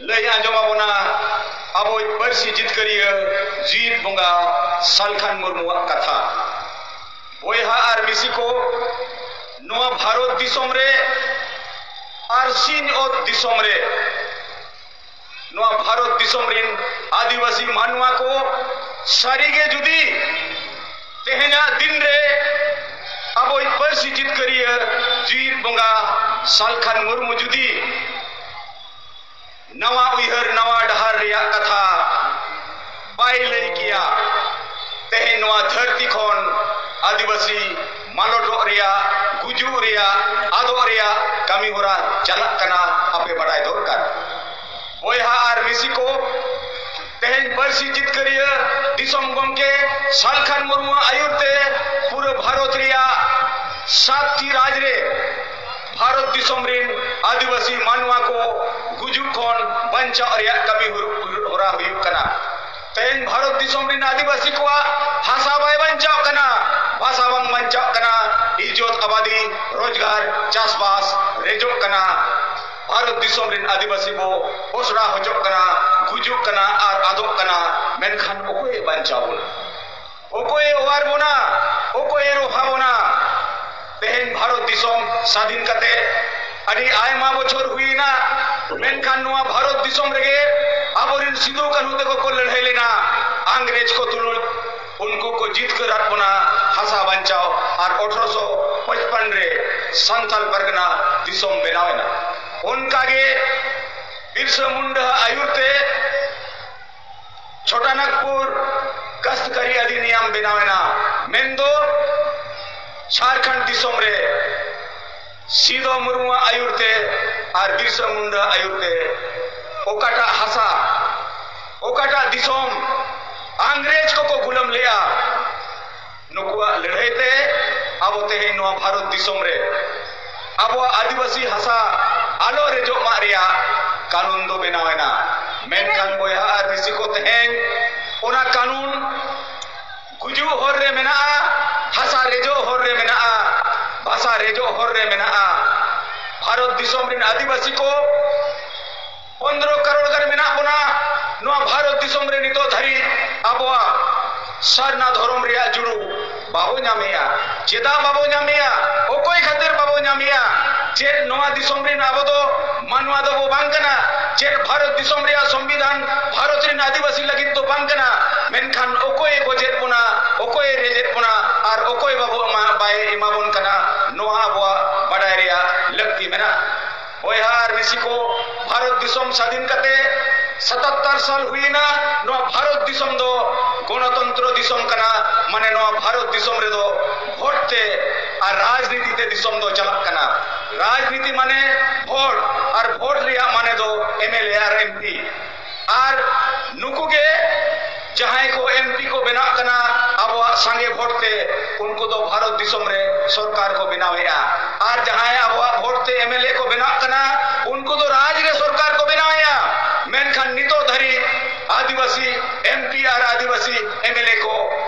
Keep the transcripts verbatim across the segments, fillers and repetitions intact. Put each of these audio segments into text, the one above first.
ᱞᱟᱹᱭ ᱟᱸᱡᱚᱢ ᱟᱵᱚᱱᱟ ᱟᱵᱚᱭᱤᱡ ᱯᱟᱹᱨᱥᱤ ᱡᱤᱛᱠᱟᱹᱨᱤᱭᱟᱹ ᱡᱤᱛ ᱵᱚᱸᱜᱟ ᱥᱟᱞᱠᱷᱟᱱ ᱢᱩᱨᱢᱩᱣᱟᱜ ᱠᱟᱛᱷᱟ᱾ ᱵᱚᱭᱦᱟ ᱟᱨ ᱢᱤᱥᱤ ᱠᱚ, ᱱᱚᱣᱟ ᱵᱷᱟᱨᱚᱛ ᱫᱤᱥᱚᱢ ᱨᱮ ᱟᱨ ᱥᱤᱧ ᱚᱛ ᱫᱤᱥᱚᱢ ᱨᱮ ᱱᱚᱣᱟ ᱵᱷᱟᱨᱚᱛ ᱫᱤᱥᱚᱢ ᱨᱤᱱ ᱟᱹᱫᱤᱵᱟᱹᱥᱤ ᱢᱟᱱᱣᱟ ᱠᱚ ᱥᱟᱹᱨᱤᱜᱮ ᱡᱩᱫᱤ ᱛᱮᱦᱮᱧᱟᱜ ᱫᱤᱱ ᱨᱮ ᱟᱵᱚᱭᱤᱡ ᱯᱟᱹᱨᱥᱤ ᱡᱤᱛᱠᱟᱹᱨᱤᱭᱟᱹ ᱡᱤᱛ ᱵᱚᱸᱜᱟ ᱥᱟᱞᱠᱷᱟᱱ ᱢᱩᱨᱢᱩ ᱡᱩᱫᱤ ᱱᱟᱣᱟ ᱩᱭᱦᱟᱹᱨ, ᱱᱟᱣᱟ ᱰᱟᱦᱟᱨ ᱨᱮᱭᱟᱜ ᱠᱟᱛᱷᱟ ᱵᱟᱭ ᱞᱟᱹᱭ ᱠᱮᱭᱟ, ᱛᱮᱦᱮᱧ ᱱᱚᱣᱟ ᱫᱷᱟᱹᱨᱛᱤ ᱠᱷᱚᱱ ᱟᱹᱫᱤᱵᱟᱹᱥᱤ ᱢᱟᱞᱚᱴᱚᱜ ᱨᱮᱭᱟᱜ, ᱜᱩᱡᱩᱜ ᱨᱮᱭᱟᱜ, ᱟᱫᱚᱜ ᱨᱮᱭᱟᱜ ᱠᱟᱹᱢᱤ ᱦᱚᱨᱟ ᱪᱟᱞᱟᱜ ᱠᱟᱱᱟ, ᱟᱯᱮ ᱵᱟᱰᱟᱭ ᱫᱚᱨᱠᱟᱨ᱾ ᱵᱚᱭᱦᱟ ᱟᱨ ᱢᱤᱥᱤ ᱠᱚ, ᱛᱮᱦᱮᱧ ᱯᱟᱹᱨᱥᱤ ᱡᱤᱛᱠᱟᱹᱨᱤᱭᱟᱹ ᱫᱤᱥᱚᱢ ᱜᱚᱢᱠᱮ ᱥᱟᱞᱠᱷᱟᱱ ᱢᱩᱨᱢᱩᱣᱟᱜ ᱟᱹᱭᱩᱨ ᱛᱮ ᱯᱩᱨᱟᱹ ᱵᱷᱟᱨᱚᱛ ᱨᱮᱭᱟᱜ ᱥᱟᱛᱴᱤ ᱨᱟᱡᱽ ᱨᱮ ᱵᱷᱟᱨᱚᱛ ᱫᱤᱥᱚᱢ ᱨᱤᱱ ᱟᱹᱫᱤᱵᱟᱹᱥᱤ ᱢᱟᱱᱣᱟ ᱠᱚ ᱜᱩᱡᱩᱜ ᱠᱷᱚᱱ ᱵᱟᱧᱪᱟᱣ ᱨᱮᱭᱟᱜ ᱠᱟᱹᱢᱤ ᱦᱚᱨᱟ ᱦᱩᱭᱩᱜ ᱠᱟᱱᱟ᱾ ᱛᱮᱦᱮᱧ ᱵᱷᱟᱨᱚᱛ ᱫᱤᱥᱚᱢ ᱨᱤᱱ ᱟᱹᱫᱤᱵᱟᱹᱥᱤ ᱠᱚᱣᱟᱜ ᱦᱟᱥᱟ ᱵᱟᱭ ᱵᱟᱧᱪᱟᱣ ᱠᱟᱱᱟ, ᱵᱷᱟᱥᱟ ᱵᱟᱝ ᱵᱟᱧᱪᱟᱣ ᱠᱟᱱᱟ, ᱤᱡᱽᱡᱚᱛ, ᱟᱵᱟᱫᱤ, ᱨᱳᱡᱽᱜᱟᱨ, ᱪᱟᱥᱵᱟᱥ ᱨᱮᱡᱚᱜ ᱠᱟᱱᱟ᱾ ᱵᱷᱟᱨᱚᱛ ᱫᱤᱥᱚᱢ ᱨᱤᱱ ᱟᱹᱫᱤᱵᱟᱹᱥᱤ ᱵᱚ ᱯᱚᱥᱲᱟ ᱦᱚᱪᱚᱜ ᱠᱟᱱᱟ, ᱜᱩᱡᱩᱜ ᱠᱟᱱᱟ ᱟᱨ ᱟᱫᱚᱜ ᱠᱟᱱᱟ, ᱢᱮᱱᱠᱷᱟᱱ ᱚᱠᱚᱭᱮ ᱵᱟᱧᱪᱟᱣ ᱵᱚᱱᱟ? ᱚᱠᱚᱭᱮ ᱚᱣᱟᱨ ᱵᱚᱱᱟ? ᱚᱠᱚᱭᱮ ᱨᱚᱯᱷᱟ ᱵᱚᱱᱟ? ᱛᱮᱦᱮᱧ ᱵᱷᱟᱨᱚᱛ ᱫᱤᱥᱚᱢ ᱥᱟᱫᱷᱤᱱ ᱠᱟᱛᱮ ᱟᱹᱰᱤ ᱟᱭᱢᱟ ᱵᱚᱪᱷᱚᱨ ᱦᱩᱭᱮᱱᱟ, ᱢᱮᱱᱠᱷᱟᱱ ᱱᱚᱣᱟ ᱵᱷᱟᱨᱚᱛ ᱫᱤᱥᱚᱢ ᱨᱮᱜᱮ ᱟᱵᱚᱨᱮᱱ ᱥᱤᱫᱩ ᱠᱟᱹᱱᱦᱩ ᱛᱮᱠᱚ ᱠᱚ ᱞᱟᱹᱲᱦᱟᱹᱭ ᱞᱮᱱᱟ ᱤᱝᱨᱮᱡᱽ ᱠᱚ ᱛᱩᱞᱩᱡ᱾ ᱩᱱᱠᱩ ᱠᱚ ᱡᱤᱛᱠᱟᱹᱨᱟᱫ ᱵᱚᱱᱟ ᱦᱟᱥᱟ ᱵᱟᱧᱪᱟᱣ ᱟᱨ ᱟᱴᱷᱨᱚᱥᱚ ᱯᱚᱪᱯᱟᱱ ᱨᱮ ᱥᱟᱱᱛᱟᱞ ᱯᱟᱨᱜᱟᱱᱟ ᱫᱤᱥᱚᱢ ᱵᱮᱱᱟᱣ ᱮᱱᱟ᱾ ᱚᱱᱠᱟᱜᱮ ᱵᱤᱨᱥᱟ ᱢᱩᱱᱰᱟ ᱟᱹᱭᱩᱨ ᱛᱮ ᱪᱷᱳᱴᱟᱱᱟᱜᱽᱯᱩᱨ ᱠᱟᱥᱛᱠᱟᱨᱤ ᱚᱫᱷᱤᱱᱤᱭᱚᱢ ᱵᱮᱱᱟᱣ ᱮᱱᱟ, ᱢᱮᱱᱫᱚ ᱡᱷᱟᱲᱠᱷᱚᱸᱰ ᱫᱤᱥᱚᱢ ᱨᱮ ᱥᱤᱫᱚ ᱢᱩᱨᱢᱩᱣᱟᱜ ᱟᱹᱭᱩᱨ ᱛᱮ ᱟᱨ ᱵᱤᱨᱥᱟ ᱢᱩᱱᱰᱟ ᱟᱹᱭᱩᱨ ᱛᱮ ᱚᱠᱟᱴᱟᱜ ᱦᱟᱥᱟ, ᱚᱠᱟᱴᱟᱜ ᱫᱤᱥᱚᱢ ᱤᱝᱨᱮᱡᱽ ᱠᱚᱠᱚ ᱜᱩᱞᱟᱹᱢ ᱞᱮᱜᱼᱟ, ᱱᱩᱠᱩᱣᱟᱜ ᱞᱟᱹᱲᱦᱟᱹᱭ ᱛᱮ ᱟᱵᱚ ᱛᱮᱦᱮᱧ ᱱᱚᱣᱟ ᱵᱷᱟᱨᱚᱛ ᱫᱤᱥᱚᱢ ᱨᱮ ᱟᱵᱚᱣᱟᱜ ᱟᱹᱫᱤᱵᱟᱹᱥᱤ ᱦᱟᱥᱟ ᱟᱞᱚ ᱨᱮᱡᱚᱜ ᱢᱟᱜ ᱨᱮᱭᱟᱜ ᱠᱟᱹᱱᱩᱱ ᱫᱚ ᱵᱮᱱᱟᱣ ᱮᱱᱟ᱾ ᱢᱮᱱᱠᱷᱟᱱ ᱵᱚᱭᱦᱟ ᱟᱨ ᱢᱤᱥᱤ ᱠᱚ, ᱛᱮᱦᱮᱧ ᱚᱱᱟ ᱠᱟᱹᱱᱩᱱ ᱜᱩᱡᱩᱜ ᱦᱚᱨ ᱨᱮ ᱢᱮᱱᱟᱜᱼᱟ, ᱦᱟᱥᱟ ᱨᱮᱡᱚᱜ ᱦᱚᱨ ᱨᱮ ᱢᱮᱱᱟᱜᱼᱟ, ᱵᱷᱟᱥᱟ ᱨᱮᱡᱚᱜ ᱦᱚᱨ ᱨᱮ ᱢᱮᱱᱟᱜᱼᱟ᱾ ᱵᱷᱟᱨᱚᱛ ᱫᱤᱥᱚᱢ ᱨᱮᱱ ᱟᱹᱫᱤᱵᱟᱹᱥᱤ ᱠᱚ ᱯᱚᱱᱫᱽᱨᱚ ᱠᱟᱨᱳᱲ ᱜᱟᱱ ᱢᱮᱱᱟᱜ ᱵᱚᱱᱟ ᱱᱚᱣᱟ ᱵᱷᱟᱨᱚᱛ ᱫᱤᱥᱚᱢ ᱨᱮ᱾ ᱱᱤᱛᱚᱜ ᱫᱷᱟᱹᱨᱤᱡ ᱟᱵᱚᱣᱟᱜ ᱥᱟᱨᱱᱟ ᱫᱷᱚᱨᱚᱢ ᱨᱮᱭᱟᱜ ᱡᱩᱲᱩ ᱵᱟᱵᱚ ᱧᱟᱢᱮᱜᱼᱟ᱾ ᱪᱮᱫᱟᱜ ᱵᱟᱵᱚ ᱧᱟᱢᱮᱜᱼᱟ? ᱚᱠᱚᱭ ᱠᱷᱟᱹᱛᱤᱨ ᱵᱟᱵᱚ ᱧᱟᱢᱮᱜᱼᱟ? ᱪᱮᱫ ᱱᱚᱣᱟ ᱫᱤᱥᱚᱢ ᱨᱮᱱ ᱟᱵᱚ ᱫᱚ ᱢᱟᱱᱣᱟ ᱫᱚᱵᱚ ᱵᱟᱝ ᱠᱟᱱᱟ? ᱪᱮᱫ ᱵᱷᱟᱨᱚᱛ ᱫᱤᱥᱚᱢ ᱨᱮᱭᱟᱜ ᱥᱚᱝᱵᱤᱫᱷᱟᱱ ᱵᱷᱟᱨᱚᱛ ᱨᱮᱱ ᱟᱹᱫᱤᱵᱟᱹᱥᱤ ᱞᱟᱹᱜᱤᱫ ᱫᱚ ᱵᱟᱝ ᱠᱟᱱᱟ? ᱢᱮᱱᱠᱷᱟᱱ ᱚᱠᱚᱭᱮ ᱜᱚᱡᱮᱫ ᱵᱚᱱᱟ, ᱚᱠᱚᱭᱮ ᱨᱮᱡᱮᱫ ᱵᱚᱱᱟ, ᱟᱨ ᱚᱠᱚᱭ ᱵᱟᱵᱚ ᱮᱢᱟ, ᱵᱟᱭ ᱮᱢᱟ ᱵᱚᱱ ᱠᱟᱱᱟ, ᱱᱚᱣᱟ ᱟᱵᱚᱣᱟᱜ ᱵᱟᱰᱟᱭ ᱨᱮᱭᱟᱜ ᱞᱟᱹᱠᱛᱤ ᱢᱮᱱᱟᱜᱼᱟ᱾ ᱵᱚᱭᱦᱟ ᱟᱨ ᱢᱤᱥᱤ ᱠᱚ, ᱵᱷᱟᱨᱚᱛ ᱫᱤᱥᱚᱢ ᱥᱟᱹᱫᱷᱤᱱ ᱠᱟᱛᱮ ᱥᱟᱛᱟᱛᱛᱟᱨ ᱥᱟᱞ ᱦᱩᱭᱮᱱᱟ᱾ ᱱᱚᱣᱟ ᱵᱷᱟᱨᱚᱛ ᱫᱤᱥᱚᱢ ᱫᱚ ᱜᱚᱱᱚᱛᱚᱱᱛᱨᱚ ᱫᱤᱥᱚᱢ ᱠᱟᱱᱟ᱾ ᱢᱟᱱᱮ ᱱᱚᱣᱟ ᱵᱷᱟᱨᱚᱛ ᱫᱤᱥᱚᱢ ᱨᱮᱫᱚ ᱵᱷᱳᱴ ᱛᱮ ᱟᱨ ᱨᱟᱡᱽᱱᱤᱛᱤ ᱛᱮ ᱫᱤᱥᱚᱢ ᱫᱚ ᱪᱟᱞᱟᱜ ᱠᱟᱱᱟ᱾ ᱨᱟᱡᱽᱱᱤᱛᱤ ᱢᱟᱱᱮ ᱵᱷᱳᱴ, ᱟᱨ ᱵᱷᱳᱴ ᱨᱮᱭᱟᱜ ᱢᱟᱱᱮ ᱫᱚ M L A R M P. ᱟᱨ ᱱᱩᱠᱩ ᱜᱮ ᱡᱟᱦᱟᱸᱭ ᱠᱚ ᱮᱢ ᱯᱤ ᱠᱚ ᱵᱮᱱᱟᱜ ᱠᱟᱱᱟ ᱟᱵᱚᱣᱟᱜ ᱥᱟᱸᱜᱮ ᱵᱷᱳᱴ ᱛᱮ, ᱩᱱᱠᱩ ᱫᱚ ᱵᱷᱟᱨᱚᱛ ᱫᱤᱥᱚᱢ ᱨᱮ ᱥᱚᱨᱠᱟᱨ ᱠᱚ ᱵᱮᱱᱟᱣᱮᱫᱼᱟ᱾ ᱟᱨ ᱡᱟᱦᱟᱸᱭ ᱟᱵᱚᱣᱟᱜ ᱵᱷᱳᱴ ᱛᱮ ᱮᱢ ᱮᱞ ᱮ ᱠᱚ ᱵᱮᱱᱟᱜ ᱠᱟᱱᱟ, ᱩᱱᱠᱩ ᱫᱚ ᱨᱟᱡᱽ ᱨᱮ ᱥᱚᱨᱠᱟᱨ ᱠᱚ ᱵᱮᱱᱟᱣᱮᱫᱼᱟ᱾ ᱢᱮᱱᱠᱷᱟᱱ ᱱᱤᱛᱚᱜ ᱫᱷᱟᱹᱨᱤᱡ ᱟᱹᱫᱤᱵᱟᱹᱥᱤ M P R Adivasi M L A ᱠᱚ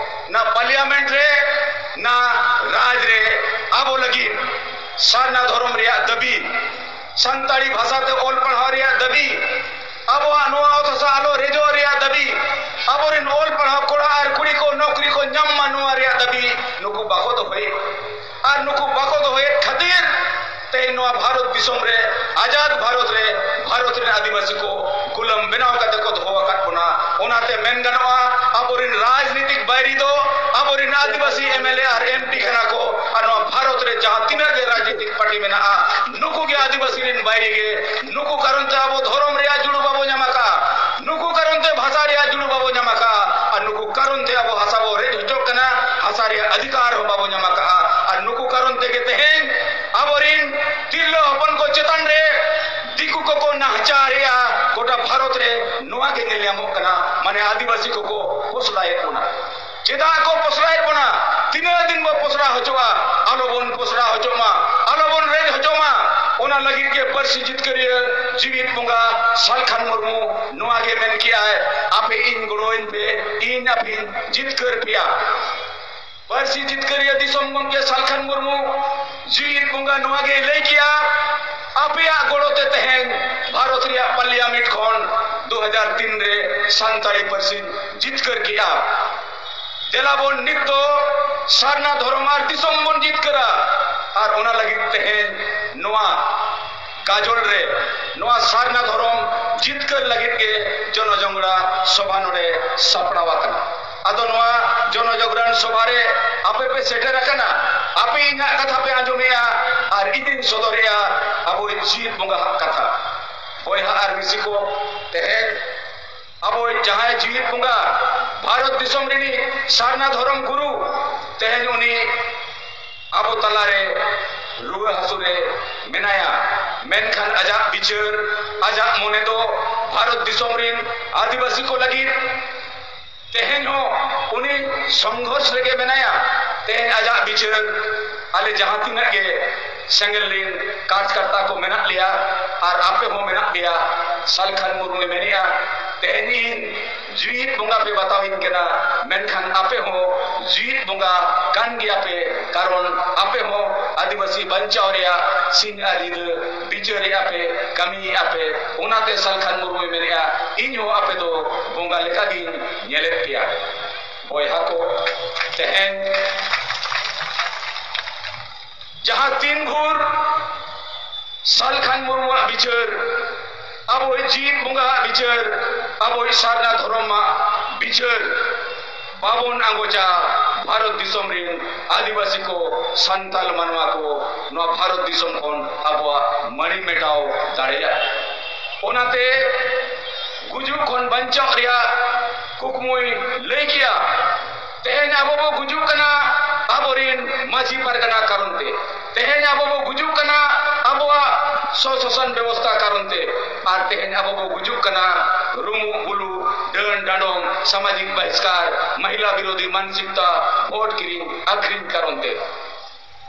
ᱱᱟ ᱯᱟᱨᱞᱤᱭᱟᱢᱮᱱᱴ ᱨᱮ, ᱱᱟ ᱨᱟᱡᱽ ᱨᱮ ᱟᱵᱚ ᱞᱟᱹᱜᱤᱫ ᱥᱟᱨᱱᱟ ᱫᱷᱚᱨᱚᱢ ᱨᱮᱭᱟᱜ ᱫᱟᱹᱵᱤ, ᱥᱟᱱᱛᱟᱲᱤ ᱵᱷᱟᱥᱟ ᱛᱮ ᱚᱞ ᱯᱟᱲᱦᱟᱣ ᱨᱮᱭᱟᱜ ᱫᱟᱹᱵᱤ, ᱟᱵᱚᱣᱟᱜ ᱱᱚᱣᱟ ᱚᱛ ᱦᱟᱥᱟ ᱟᱞᱚ ᱨᱮᱡᱚᱜ ᱨᱮᱭᱟᱜ ᱫᱟᱹᱵᱤ, ᱟᱵᱚᱨᱮᱱ ᱚᱞ ᱯᱟᱲᱦᱟᱣ ᱠᱚᱲᱟ ᱟᱨ ᱠᱩᱲᱤ ᱠᱚ ᱱᱚᱠᱨᱤ ᱠᱚ ᱧᱟᱢ ᱢᱟ, ᱱᱚᱣᱟ ᱨᱮᱭᱟᱜ ᱫᱟᱹᱵᱤ ᱱᱩᱠᱩ ᱵᱟᱠᱚ ᱫᱚᱦᱚᱭᱮᱫ᱾ ᱟᱨ ᱱᱩᱠᱩ ᱵᱟᱠᱚ ᱫᱚᱦᱚᱭᱮᱫ ᱠᱷᱟᱹᱛᱤᱨ ᱛᱮᱦᱮᱧ ᱱᱚᱣᱟ ᱵᱷᱟᱨᱚᱛ ᱫᱤᱥᱚᱢ ᱨᱮ, ᱟᱡᱟᱫ ᱵᱷᱟᱨᱚᱛ ᱨᱮ, ᱵᱷᱟᱨᱚᱛ ᱨᱮᱱ ᱟᱹᱫᱤᱵᱟᱹᱥᱤ ᱠᱚ ᱜᱩᱞᱟᱹᱢ ᱵᱮᱱᱟᱣ ᱠᱟᱛᱮ ᱠᱚ ᱫᱚᱦᱚ ᱟᱠᱟᱫ ᱵᱚᱱᱟ᱾ ᱚᱱᱟᱛᱮ ᱢᱮᱱ ᱜᱟᱱᱚᱜᱼᱟ, ᱟᱵᱚᱨᱮᱱ ᱨᱟᱡᱽᱱᱤᱛᱤᱠ ᱵᱟᱹᱭᱨᱤ ᱫᱚ ᱟᱵᱚᱨᱮᱱ ᱟᱹᱫᱤᱵᱟᱹᱥᱤ M L A R M P ᱠᱟᱱᱟ ᱠᱚ᱾ ᱟᱨ ᱱᱚᱣᱟ ᱵᱷᱟᱨᱚᱛ ᱨᱮ ᱡᱟᱦᱟᱸ ᱛᱤᱱᱟᱹᱜ ᱜᱮ ᱨᱟᱡᱽᱱᱤᱛᱤᱠ ᱯᱟᱨᱴᱤ ᱢᱮᱱᱟᱜᱼᱟ, ᱱᱩᱠᱩ ᱜᱮ ᱟᱹᱫᱤᱵᱟᱹᱥᱤ ᱨᱮᱱ ᱵᱟᱹᱭᱨᱤ ᱜᱮ᱾ ᱱᱩᱠᱩ ᱠᱟᱨᱚᱱ ᱛᱮ ᱟᱵᱚ ᱫᱷᱚᱨᱚᱢ ᱨᱮᱭᱟᱜ ᱡᱩᱲᱩ ᱵᱟᱵᱚ ᱧᱟᱢ ᱟᱠᱟᱫᱼᱟ, ᱱᱩᱠᱩ ᱠᱟᱨᱚᱱ ᱛᱮ ᱵᱷᱟᱥᱟ ᱨᱮᱭᱟᱜ ᱡᱩᱲᱩ ᱵᱟᱵᱚ ᱧᱟᱢ ᱟᱠᱟᱫᱼᱟ, ᱟᱨ ᱱᱩᱠᱩ ᱠᱟᱨᱚᱱ ᱛᱮ ᱟᱵᱚ ᱦᱟᱥᱟ ᱵᱚ ᱨᱮᱡ ᱦᱚᱪᱚᱜ ᱠᱟᱱᱟ, ᱦᱟᱥᱟ ᱨᱮᱭᱟᱜ ᱚᱫᱷᱤᱠᱟᱨ ᱦᱚᱸ ᱵᱟᱵᱚ ᱧᱟᱢ ᱟᱠᱟᱫᱼᱟ᱾ ᱟᱨ ᱱᱩᱠᱩ ᱠᱟᱨᱚᱱ ᱛᱮᱜᱮ ᱛᱮᱦᱮᱧ ᱟᱵᱚᱨᱮᱱ ᱛᱤᱨᱞᱟᱹ ᱦᱚᱯᱚᱱ ᱠᱚ ᱪᱮᱛᱟᱱ ᱨᱮ ᱫᱤᱠᱩ ᱠᱚᱠᱚ ᱱᱟᱦᱟᱪᱟᱨᱮᱜᱼᱟ᱾ ᱜᱚᱴᱟ ᱵᱷᱟᱨᱚᱛ ᱨᱮ ᱱᱚᱣᱟ ᱜᱮ ᱧᱮᱞ ᱧᱟᱢᱚᱜ ᱠᱟᱱᱟ, ᱢᱟᱱᱮ ᱟᱹᱫᱤᱵᱟᱹᱥᱤ ᱠᱚᱠᱚ ᱯᱚᱥᱲᱟᱭᱮᱫ ᱵᱚᱱᱟ᱾ ᱪᱮᱫᱟᱜ ᱠᱚ ᱯᱚᱥᱲᱟᱭᱮᱫ ᱵᱚᱱᱟ? ᱛᱤᱱᱟᱹᱜ ᱫᱤᱱ ᱵᱚ ᱯᱚᱥᱲᱟ ᱦᱚᱪᱚᱜᱼᱟ? ᱟᱞᱚᱵᱚᱱ ᱯᱚᱥᱲᱟ ᱦᱚᱪᱚᱜ ᱢᱟ, ᱟᱞᱚᱵᱚᱱ ᱨᱮᱡ ᱦᱚᱪᱚᱜ ᱢᱟ᱾ ᱚᱱᱟ ᱞᱟᱹᱜᱤᱫ ᱜᱮ ᱯᱟᱹᱨᱥᱤ ᱡᱤᱛᱠᱟᱹᱨᱤᱭᱟᱹ ᱡᱤᱣᱤᱫ ᱵᱚᱸᱜᱟ ᱥᱟᱞᱠᱷᱟᱱ ᱢᱩᱨᱢᱩ ᱱᱚᱣᱟ ᱜᱮ ᱢᱮᱱ ᱠᱮᱜᱼᱟᱭ, ᱟᱯᱮ ᱤᱧ ᱜᱚᱲᱚᱣᱟᱹᱧ ᱯᱮ, ᱤᱧ ᱟᱯᱮᱧ ᱡᱤᱛᱠᱟᱹᱨ ᱯᱮᱭᱟ᱾ ᱯᱟᱹᱨᱥᱤ ᱡᱤᱛᱠᱟᱹᱨᱤᱭᱟᱹ ᱫᱤᱥᱚᱢ ᱜᱚᱢᱠᱮ ᱥᱟᱞᱠᱷᱟᱱ ᱢᱩᱨᱢᱩ ᱡᱤᱣᱤᱫ ᱵᱚᱸᱜᱟ ᱱᱚᱣᱟ ᱜᱮᱭ ᱞᱟᱹᱭ ᱠᱮᱜᱼᱟ, ᱟᱯᱮᱭᱟᱜ ᱜᱚᱲᱚ ᱛᱮ ᱛᱮᱦᱮᱧ ᱵᱷᱟᱨᱚᱛ ᱨᱮᱭᱟᱜ ᱯᱟᱨᱞᱤᱭᱟᱢᱮᱱᱴ ᱟᱨ ᱛᱤᱱᱨᱮ ᱥᱟᱱᱛᱟᱲᱤ ᱯᱟᱹᱨᱥᱤ ᱡᱤᱛᱠᱟᱹᱨ ᱠᱮᱜᱼᱟ᱾ ᱫᱮᱞᱟ ᱵᱚᱱ ᱱᱤᱛ ᱫᱚ ᱥᱟᱨᱱᱟ ᱫᱷᱚᱨᱚᱢ ᱟᱨ ᱫᱤᱥᱚᱢ ᱵᱚᱱ ᱡᱤᱛᱠᱟᱹᱨᱟ᱾ ᱟᱨ ᱚᱱᱟ ᱞᱟᱹᱜᱤᱫ ᱛᱮᱦᱮᱧ ᱱᱚᱣᱟ ᱜᱟᱡᱚᱞ ᱨᱮ ᱱᱚᱣᱟ ᱥᱟᱨᱱᱟ ᱫᱷᱚᱨᱚᱢ ᱡᱤᱛᱠᱟᱹᱨ ᱞᱟᱹᱜᱤᱫ ᱜᱮ ᱡᱚᱱᱚᱡᱚᱝᱜᱽᱨᱟ ᱥᱚᱵᱷᱟ ᱱᱚᱰᱮ ᱥᱟᱯᱲᱟᱣ ᱟᱠᱟᱱᱟ᱾ ᱟᱫᱚ ᱱᱚᱣᱟ ᱡᱚᱱᱚᱡᱚᱜᱽᱨᱟᱱ ᱥᱚᱵᱷᱟ ᱨᱮ ᱟᱯᱮ ᱯᱮ ᱥᱮᱴᱮᱨ ᱟᱠᱟᱱᱟ, ᱟᱯᱮ ᱤᱧᱟᱹᱜ ᱠᱟᱛᱷᱟ ᱯᱮ ᱟᱸᱡᱚᱢᱮᱜᱼᱟ ᱟᱨ ᱤᱧᱤᱧ ᱥᱚᱫᱚᱨᱮᱜᱼᱟ ᱟᱵᱚᱭᱤᱡ ᱡᱤᱣᱤᱫ ᱵᱚᱸᱜᱟ ᱦᱟᱜ ᱠᱟᱛᱷᱟ᱾ ᱵᱚᱭᱦᱟ ᱟᱨ ᱢᱤᱥᱤ ᱠᱚ, ᱛᱮᱦᱮᱧ ᱟᱵᱚᱭᱤᱡ ᱡᱟᱦᱟᱸᱭ ᱡᱤᱣᱤᱫ ᱵᱚᱸᱜᱟ, ᱵᱷᱟᱨᱚᱛ ᱫᱤᱥᱚᱢ ᱨᱤᱱᱤᱡ ᱥᱟᱨᱱᱟ ᱫᱷᱚᱨᱚᱢ ᱜᱩᱨᱩ, ᱛᱮᱦᱮᱧ ᱩᱱᱤ ᱟᱵᱚ ᱛᱟᱞᱟᱨᱮ ᱨᱩᱣᱟᱹ ᱦᱟᱹᱥᱩ ᱨᱮ ᱢᱮᱱᱟᱭᱟ, ᱢᱮᱱᱠᱷᱟᱱ ᱟᱡᱟᱜ ᱵᱤᱪᱟᱹᱨ, ᱟᱡᱟᱜ ᱢᱚᱱᱮ ᱫᱚ ᱵᱷᱟᱨᱚᱛ ᱫᱤᱥᱚᱢ ᱨᱤᱱ ᱟᱹᱫᱤᱵᱟᱹᱥᱤ ᱠᱚ ᱞᱟᱹᱜᱤᱫ ᱛᱮᱦᱮᱧ ᱦᱚᱸ ᱩᱱᱤ ᱥᱚᱝᱜᱷᱚᱨᱥ ᱨᱮᱜᱮ ᱢᱮᱱᱟᱭᱟ᱾ ᱛᱮᱦᱮᱧ ᱟᱡᱟᱜ ᱵᱤᱪᱟᱹᱨ, ᱟᱞᱮ ᱡᱟᱦᱟᱸ ᱛᱤᱱᱟᱹᱜ ᱜᱮ ᱥᱮᱸᱜᱮᱞ ᱨᱤᱱ ᱠᱟᱨᱡᱽᱠᱟᱨᱛᱟ ᱠᱚ ᱢᱮᱱᱟᱜ ᱞᱮᱭᱟ ᱟᱨ ᱟᱯᱮ ᱦᱚᱸ ᱢᱮᱱᱟᱜ ᱯᱮᱭᱟ, ᱥᱟᱞᱠᱷᱟᱱ ᱢᱩᱨᱢᱩᱭ ᱢᱮᱱᱮᱜᱼᱟ, ᱛᱮᱦᱮᱧ ᱤᱧ ᱡᱤᱣᱤᱫ ᱵᱚᱸᱜᱟ ᱯᱮ ᱵᱟᱛᱟᱣᱤᱧ ᱠᱟᱱᱟ, ᱢᱮᱱᱠᱷᱟᱱ ᱟᱯᱮ ᱦᱚᱸ ᱡᱤᱣᱤᱫ ᱵᱚᱸᱜᱟ ᱠᱟᱱ ᱜᱮᱭᱟ ᱯᱮ, ᱠᱟᱨᱚᱱ ᱟᱯᱮ ᱦᱚᱸ ᱟᱹᱫᱤᱵᱟᱹᱥᱤ ᱵᱟᱧᱪᱟᱣ ᱨᱮᱭᱟᱜ ᱥᱤᱧ ᱟᱨ ᱧᱤᱫᱟᱹ ᱵᱤᱪᱟᱹᱨᱮᱜᱼᱟ ᱯᱮ, ᱠᱟᱹᱢᱤᱭᱮᱜᱼᱟ ᱯᱮ᱾ ᱚᱱᱟᱛᱮ ᱥᱟᱞᱠᱷᱟᱱ ᱢᱩᱨᱢᱩᱭ ᱢᱮᱱᱮᱜᱼᱟ, ᱤᱧ ᱦᱚᱸ ᱟᱯᱮ ᱫᱚ ᱵᱚᱸᱜᱟ ᱞᱮᱠᱟᱜᱤᱧ ᱧᱮᱞᱮᱫ ᱯᱮᱭᱟ᱾ ᱵᱚᱭᱦᱟ ᱠᱚ, ᱛᱮᱦᱮᱧ ᱡᱟᱦᱟᱸ ᱛᱤᱱ ᱵᱷᱳᱨ ᱥᱟᱞᱠᱷᱟᱱ ᱢᱩᱨᱢᱩᱣᱟᱜ ᱵᱤᱪᱟᱹᱨ, ᱟᱵᱚᱭᱤᱡ ᱡᱤᱣᱤᱫ ᱵᱚᱸᱜᱟᱣᱟᱜ ᱵᱤᱪᱟᱹᱨ, ᱟᱵᱚᱭᱤᱡ ᱥᱟᱨᱱᱟ ᱫᱷᱚᱨᱚᱢᱟᱜ ᱵᱤᱪᱟᱹᱨ ᱵᱟᱵᱚᱱ ᱟᱸᱜᱚᱪᱟ, ᱵᱷᱟᱨᱚᱛ ᱫᱤᱥᱚᱢ ᱨᱮᱱ ᱟᱹᱫᱤᱵᱟᱹᱥᱤ ᱠᱚ, ᱥᱟᱱᱛᱟᱞ ᱢᱟᱱᱣᱟ ᱠᱚ ᱱᱚᱣᱟ ᱵᱷᱟᱨᱚᱛ ᱫᱤᱥᱚᱢ ᱠᱷᱚᱱ ᱟᱵᱚᱣᱟᱜ ᱢᱟᱹᱲᱤ ᱢᱮᱴᱟᱣ ᱫᱟᱲᱮᱭᱟᱜᱼᱟ᱾ ᱚᱱᱟᱛᱮ ᱜᱩᱡᱩᱜ ᱠᱷᱚᱱ ᱵᱟᱧᱪᱟᱣ ᱨᱮᱭᱟᱜ ᱠᱩᱠᱢᱩᱭ ᱞᱟᱹᱭ ᱠᱮᱜᱼᱟ᱾ ᱛᱮᱦᱮᱧ ᱟᱵᱚ ᱵᱚ ᱜᱩᱡᱩᱜ ᱠᱟᱱᱟ ᱟᱵᱚᱨᱮᱱ ᱢᱟᱹᱡᱷᱤ ᱯᱟᱨᱜᱟᱱᱟ ᱠᱟᱨᱚᱱ ᱛᱮ, ᱛᱮᱦᱮᱧ ᱟᱵᱚ ᱵᱚ ᱜᱩᱡᱩᱜ ᱠᱟᱱᱟ ᱟᱵᱚᱣᱟᱜ ᱥᱚᱥᱟᱥᱚᱱ ᱵᱮᱵᱚᱥᱛᱷᱟ ᱠᱟᱨᱚᱱ ᱛᱮ, ᱟᱨ ᱛᱮᱦᱮᱧ ᱟᱵᱚ ᱵᱚ ᱜᱩᱡᱩᱜ ᱠᱟᱱᱟ ᱨᱩᱢᱩᱜ ᱵᱩᱞᱩ, ᱰᱟᱹᱱ ᱰᱟᱸᱰᱚᱢ, ᱥᱟᱢᱟᱡᱤᱠ ᱵᱟᱦᱤᱥᱠᱟᱨ, ᱢᱟᱦᱤᱞᱟ ᱵᱤᱨᱳᱫᱷᱤ ᱢᱟᱱᱥᱤᱠᱛᱟ, ᱵᱷᱳᱴ ᱠᱤᱨᱤᱧ ᱟᱹᱠᱷᱨᱤᱧ ᱠᱟᱨᱚᱱ ᱛᱮ᱾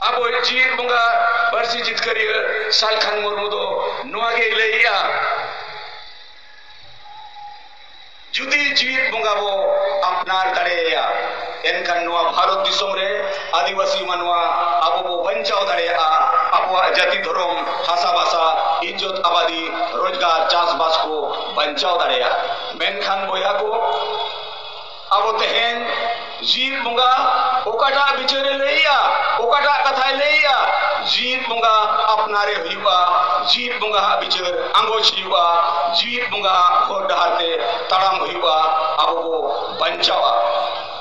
ᱟᱵᱚᱭᱤᱡ ᱡᱤᱣᱤᱫ ᱵᱚᱸᱜᱟ ᱯᱟᱹᱨᱥᱤ ᱡᱤᱛᱠᱟᱹᱨᱤᱭᱟᱹ ᱥᱟᱞᱠᱷᱟᱱ ᱢᱩᱨᱢᱩ ᱫᱚ ᱱᱚᱣᱟ ᱜᱮᱭ ᱞᱟᱹᱭᱮᱜᱼᱟ, ᱡᱩᱫᱤ ᱡᱤᱣᱤᱫ ᱵᱚᱸᱜᱟ ᱵᱚ ᱟᱯᱱᱟᱨ ᱫᱟᱲᱮᱭᱟᱭᱟ, ᱮᱱᱠᱷᱟᱱ ᱱᱚᱣᱟ ᱵᱷᱟᱨᱚᱛ ᱫᱤᱥᱚᱢ ᱨᱮ ᱟᱹᱫᱤᱵᱟᱹᱥᱤ ᱢᱟᱱᱣᱟ ᱟᱵᱚ ᱵᱚ ᱵᱟᱧᱪᱟᱣ ᱫᱟᱲᱮᱭᱟᱜᱼᱟ᱾ ᱟᱵᱚ ᱟᱵᱚᱣᱟᱜ ᱡᱟᱹᱛᱤ ᱫᱷᱚᱨᱚᱢ, ᱦᱟᱥᱟ ᱵᱷᱟᱥᱟ, ᱤᱡᱽᱡᱚᱛ ᱟᱵᱟᱫᱤ, ᱨᱳᱡᱽᱜᱟᱨ, ᱪᱟᱥᱵᱟᱥ ᱠᱚ ᱵᱟᱧᱪᱟᱣ ᱫᱟᱲᱮᱭᱟᱜᱼᱟ᱾ ᱢᱮᱱᱠᱷᱟᱱ ᱵᱚᱭᱦᱟ ᱠᱚ, ᱟᱵᱚ ᱛᱮᱦᱮᱧ ᱡᱤᱣᱤᱫ ᱵᱚᱸᱜᱟ ᱚᱠᱟᱴᱟᱜ ᱵᱤᱪᱟᱹᱨᱮ ᱞᱟᱹᱭᱮᱜᱼᱟ, ᱚᱠᱟᱴᱟᱜ ᱠᱟᱛᱷᱟᱭ ᱞᱟᱹᱭᱮᱜᱼᱟ, ᱡᱤᱣᱤᱫ ᱵᱚᱸᱜᱟ ᱟᱯᱱᱟᱨᱮ ᱦᱩᱭᱩᱜᱼᱟ, ᱡᱤᱣᱤᱫ ᱵᱚᱸᱜᱟ ᱦᱟᱜ ᱵᱤᱪᱟᱹᱨ ᱟᱸᱜᱚᱪ ᱦᱩᱭᱩᱜᱼᱟ, ᱡᱤᱣᱤᱫ ᱵᱚᱸᱜᱟ ᱦᱚᱨ ᱰᱟᱦᱟᱨ ᱛᱮ ᱛᱟᱲᱟᱢ ᱦᱩᱭᱩᱜᱼᱟ, ᱟᱵᱚ ᱵᱚ ᱵᱟᱧᱪᱟᱣᱟ᱾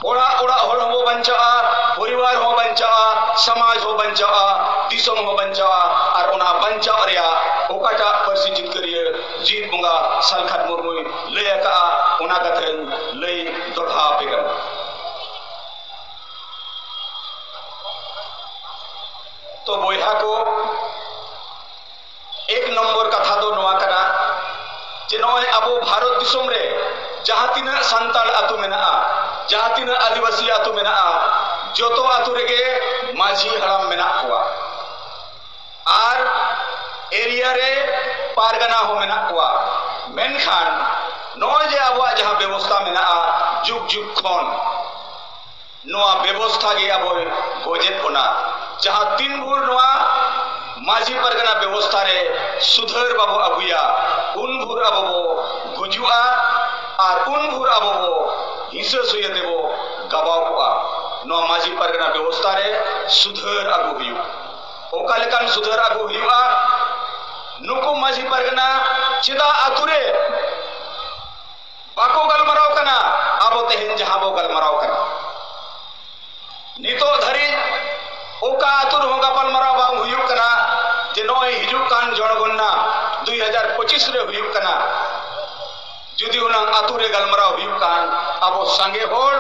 ᱚᱲᱟᱜ ᱚᱲᱟᱜ ᱦᱚᱲ ᱦᱚᱸᱵᱚ ᱵᱟᱧᱪᱟᱜᱼᱟ, ᱯᱚᱨᱤᱵᱟᱨ ᱦᱚᱸ ᱵᱟᱧᱪᱟᱜᱼᱟ, ᱥᱚᱢᱟᱡᱽ ᱦᱚᱸ ᱵᱟᱧᱪᱟᱜᱼᱟ, ᱫᱤᱥᱚᱢ ᱦᱚᱸ ᱵᱟᱧᱪᱟᱜᱼᱟ᱾ ᱟᱨ ᱚᱱᱟ ᱵᱟᱧᱪᱟᱣ ᱨᱮᱭᱟᱜ ᱚᱠᱟᱴᱟᱜ ᱯᱟᱹᱨᱥᱤ ᱡᱤᱛᱠᱟᱹᱨᱤᱭᱟᱹ ᱡᱤᱣᱤᱫ ᱵᱚᱸᱜᱟ ᱥᱟᱞᱠᱷᱟᱱ ᱢᱩᱨᱢᱩᱭ ᱞᱟᱹᱭ ᱟᱠᱟᱫᱼᱟ, ᱚᱱᱟ ᱠᱟᱛᱷᱟᱧ ᱞᱟᱹᱭ ᱫᱚᱦᱲᱟ ᱟᱯᱮ ᱠᱟᱱᱟ᱾ ᱛᱚ ᱵᱚᱭᱦᱟ ᱠᱚ, ᱮᱠ ᱱᱚᱢᱵᱚᱨ ᱠᱟᱛᱷᱟ ᱫᱚ ᱱᱚᱣᱟ ᱠᱟᱱᱟ ᱡᱮ ᱱᱚᱜᱼᱚᱭ ᱟᱵᱚ ᱵᱷᱟᱨᱚᱛ ᱫᱤᱥᱚᱢ ᱨᱮ ᱡᱟᱦᱟᱸ ᱛᱤᱱᱟᱹᱜ ᱥᱟᱱᱛᱟᱲ ᱟᱹᱛᱩ ᱢᱮᱱᱟᱜᱼᱟ, ᱡᱟᱦᱟᱸ ᱛᱤᱱᱟᱹᱜ ᱟᱹᱫᱤᱵᱟᱹᱥᱤ ᱟᱹᱛᱩ ᱢᱮᱱᱟᱜᱼᱟ, ᱡᱚᱛᱚ ᱟᱹᱛᱩ ᱨᱮᱜᱮ ᱢᱟᱹᱡᱷᱤ ᱦᱟᱲᱟᱢ ᱢᱮᱱᱟᱜ ᱠᱚᱣᱟ᱾ ᱟᱨ ᱮᱨᱤᱭᱟ ᱨᱮ ᱯᱟᱨᱜᱟᱱᱟ ᱦᱚᱸ ᱢᱮᱱᱟᱜ ᱠᱚᱣᱟ᱾ ᱢᱮᱱᱠᱷᱟᱱ ᱱᱚᱜᱼᱚᱭ ᱡᱮ ᱟᱵᱚᱣᱟᱜ ᱡᱟᱦᱟᱸ ᱵᱮᱵᱚᱥᱛᱷᱟ ᱢᱮᱱᱟᱜᱼᱟ, ᱡᱩᱜᱽ ᱡᱩᱜᱽ ᱠᱷᱚᱱ ᱱᱚᱣᱟ ᱵᱮᱵᱚᱥᱛᱷᱟ ᱜᱮ ᱟᱵᱚᱭ ᱜᱚᱡᱮᱫ ᱵᱚᱱᱟ᱾ ᱡᱟᱦᱟᱸ ᱛᱤᱱ ᱵᱷᱳᱨ ᱱᱚᱣᱟ ᱢᱟᱹᱡᱷᱤ ᱯᱟᱨᱜᱟᱱᱟ ᱵᱮᱵᱚᱥᱛᱷᱟ ᱨᱮ ᱥᱩᱫᱷᱟᱹᱨ ᱵᱟᱵᱚ ᱟᱹᱜᱩᱭᱟ, ᱩᱱ ᱵᱷᱳᱨ ᱟᱵᱚ ᱵᱚ ᱜᱩᱡᱩᱜᱼᱟ ᱟᱨ ᱩᱱ ᱵᱷᱳᱨ ᱟᱵᱚ ᱵᱚ ᱦᱤᱸᱥᱟᱹ ᱥᱩᱭᱟᱹ ᱛᱮᱵᱚ ᱜᱟᱵᱟᱣ ᱠᱚᱜᱼᱟ᱾ ᱱᱚᱣᱟ ᱢᱟᱹᱡᱷᱤ ᱯᱟᱨᱜᱟᱱᱟ ᱵᱮᱵᱚᱥᱛᱷᱟ ᱨᱮ ᱥᱩᱫᱷᱟᱹᱨ ᱟᱹᱜᱩ ᱦᱩᱭᱩᱜ᱾ ᱚᱠᱟ ᱞᱮᱠᱟᱱ ᱥᱩᱫᱷᱟᱹᱨ ᱟᱹᱜᱩ ᱦᱩᱭᱩᱜᱼᱟ? ᱱᱩᱠᱩ ᱢᱟᱹᱡᱷᱤ ᱯᱟᱨᱜᱟᱱᱟ ᱪᱮᱫᱟᱜ ᱟᱹᱛᱩ ᱨᱮ ᱵᱟᱠᱚ ᱜᱟᱞᱢᱟᱨᱟᱣ ᱠᱟᱱᱟ? ᱟᱵᱚ ᱛᱮᱦᱮᱧ ᱡᱟᱦᱟᱸ ᱵᱚ ᱜᱟᱞᱢᱟᱨᱟᱣ ᱠᱟᱱᱟ, ᱱᱤᱛᱚᱜ ᱫᱷᱟᱹᱨᱤᱡ ᱚᱠᱟ ᱟᱹᱛᱩ ᱨᱮᱦᱚᱸ ᱜᱟᱯᱟᱞᱢᱟᱨᱟᱣ ᱵᱟᱝ ᱦᱩᱭᱩᱜ ᱠᱟᱱᱟ ᱡᱮ ᱱᱚᱜᱼᱚᱭ ᱦᱤᱡᱩᱜ ᱠᱟᱱ ᱡᱚᱱᱚᱜᱚᱱᱱᱟ ᱫᱩᱭ ᱦᱟᱡᱟᱨ ᱯᱚᱸᱪᱤᱥ ᱨᱮ ᱦᱩᱭᱩᱜ ᱠᱟᱱᱟ᱾ ᱡᱩᱫᱤ ᱦᱩᱱᱟᱹᱝ ᱟᱹᱛᱩ ᱨᱮ ᱜᱟᱞᱢᱟᱨᱟᱣ ᱦᱩᱭᱩᱜ ᱠᱷᱟᱱ, ᱟᱵᱚ ᱥᱟᱸᱜᱮ ᱦᱚᱲ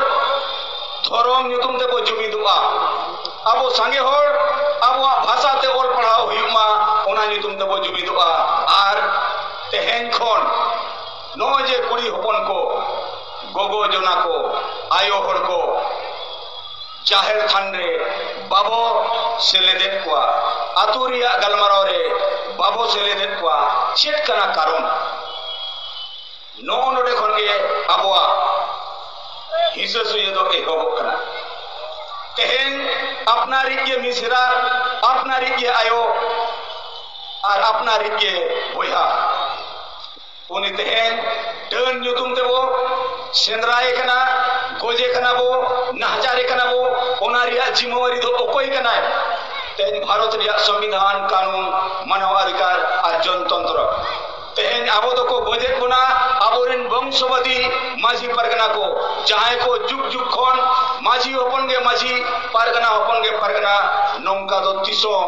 ᱫᱷᱚᱨᱚᱢ ᱧᱩᱛᱩᱢ ᱛᱮᱵᱚ ᱡᱩᱢᱤᱫᱚᱜᱼᱟ, ᱟᱵᱚ ᱥᱟᱸᱜᱮ ᱦᱚᱲ ᱟᱵᱚᱣᱟᱜ ᱵᱷᱟᱥᱟ ᱛᱮ ᱚᱞ ᱯᱟᱲᱦᱟᱣ ᱦᱩᱭᱩᱜ ᱢᱟ, ᱚᱱᱟ ᱧᱩᱛᱩᱢ ᱛᱮᱵᱚ ᱡᱩᱢᱤᱫᱚᱜᱼᱟ᱾ ᱟᱨ ᱛᱮᱦᱮᱧ ᱠᱷᱚᱱ ᱱᱚᱜᱼᱚᱭ ᱡᱮ ᱠᱩᱲᱤ ᱦᱚᱯᱚᱱ ᱠᱚ, ᱜᱚᱜᱚ ᱡᱚᱱᱟ ᱠᱚ, ᱟᱭᱳ ᱦᱚᱲ ᱠᱚ ᱡᱟᱦᱮᱨ ᱛᱷᱟᱱ ᱨᱮ ᱵᱟᱵᱚ ᱥᱮᱞᱮᱫᱮᱫ ᱠᱚᱣᱟ, ᱟᱹᱛᱩ ᱨᱮᱭᱟᱜ ᱜᱟᱞᱢᱟᱨᱟᱣ ᱨᱮ ᱵᱟᱵᱚ ᱥᱮᱞᱮᱫᱮᱫ ᱠᱚᱣᱟ, ᱪᱮᱫ ᱠᱟᱱᱟ ᱠᱟᱨᱚᱱ? ᱱᱚᱜᱼᱚ ᱱᱚᱰᱮ ᱠᱷᱚᱱ ᱜᱮ ᱟᱵᱚᱣᱟᱜ ᱦᱤᱥᱟᱹ ᱥᱩᱭᱟᱹ ᱫᱚ ᱮᱦᱚᱵᱚᱜ ᱠᱟᱱᱟ᱾ ᱛᱮᱦᱮᱧ ᱟᱯᱱᱟᱨᱤᱡ ᱜᱮ ᱢᱤᱥᱨᱟ, ᱟᱯᱱᱟᱨᱤᱡ ᱜᱮ ᱟᱭᱳ ᱟᱨ ᱟᱯᱱᱟᱨᱤᱡ ᱜᱮ ᱵᱚᱭᱦᱟ, ᱩᱱᱤ ᱛᱮᱦᱮᱧ ᱰᱟᱹᱱ ᱧᱩᱛᱩᱢ ᱛᱮᱵᱚ ᱥᱮᱸᱫᱽᱨᱟᱭᱮ ᱠᱟᱱᱟ, ᱜᱚᱡᱮ ᱠᱟᱱᱟ ᱵᱚ, ᱱᱟᱦᱟᱪᱟᱨᱮ ᱠᱟᱱᱟ ᱵᱚ᱾ ᱚᱱᱟ ᱨᱮᱭᱟᱜ ᱡᱤᱢᱟᱹᱣᱟᱨᱤ ᱫᱚ ᱚᱠᱚᱭ ᱠᱟᱱᱟᱭ? ᱛᱮᱦᱮᱧ ᱵᱷᱟᱨᱚᱛ ᱨᱮᱭᱟᱜ ᱥᱚᱝᱵᱤᱫᱷᱟᱱ, ᱠᱟᱹᱱᱩᱱ, ᱢᱟᱱᱟᱣ ᱚᱫᱷᱤᱠᱟᱨ ᱟᱨ ᱡᱚᱱᱛᱚᱱᱛᱨᱚ᱾ ᱛᱮᱦᱮᱧ ᱟᱵᱚ ᱫᱚᱠᱚ ᱜᱚᱡᱮᱫ ᱵᱚᱱᱟ ᱟᱵᱚᱨᱮᱱ ᱵᱚᱝᱥᱚᱵᱟᱫᱤ ᱢᱟᱹᱡᱷᱤ ᱯᱟᱨᱜᱟᱱᱟ ᱠᱚ, ᱡᱟᱦᱟᱸᱭ ᱠᱚ ᱡᱩᱜᱽ ᱡᱩᱜᱽ ᱠᱷᱚᱱ ᱢᱟᱹᱡᱷᱤ ᱦᱚᱯᱚᱱ ᱜᱮ ᱢᱟᱹᱡᱷᱤ, ᱯᱟᱨᱜᱟᱱᱟ ᱦᱚᱯᱚᱱ ᱜᱮ ᱯᱟᱨᱜᱟᱱᱟ᱾ ᱱᱚᱝᱠᱟ ᱫᱚ ᱛᱤᱥ ᱦᱚᱸ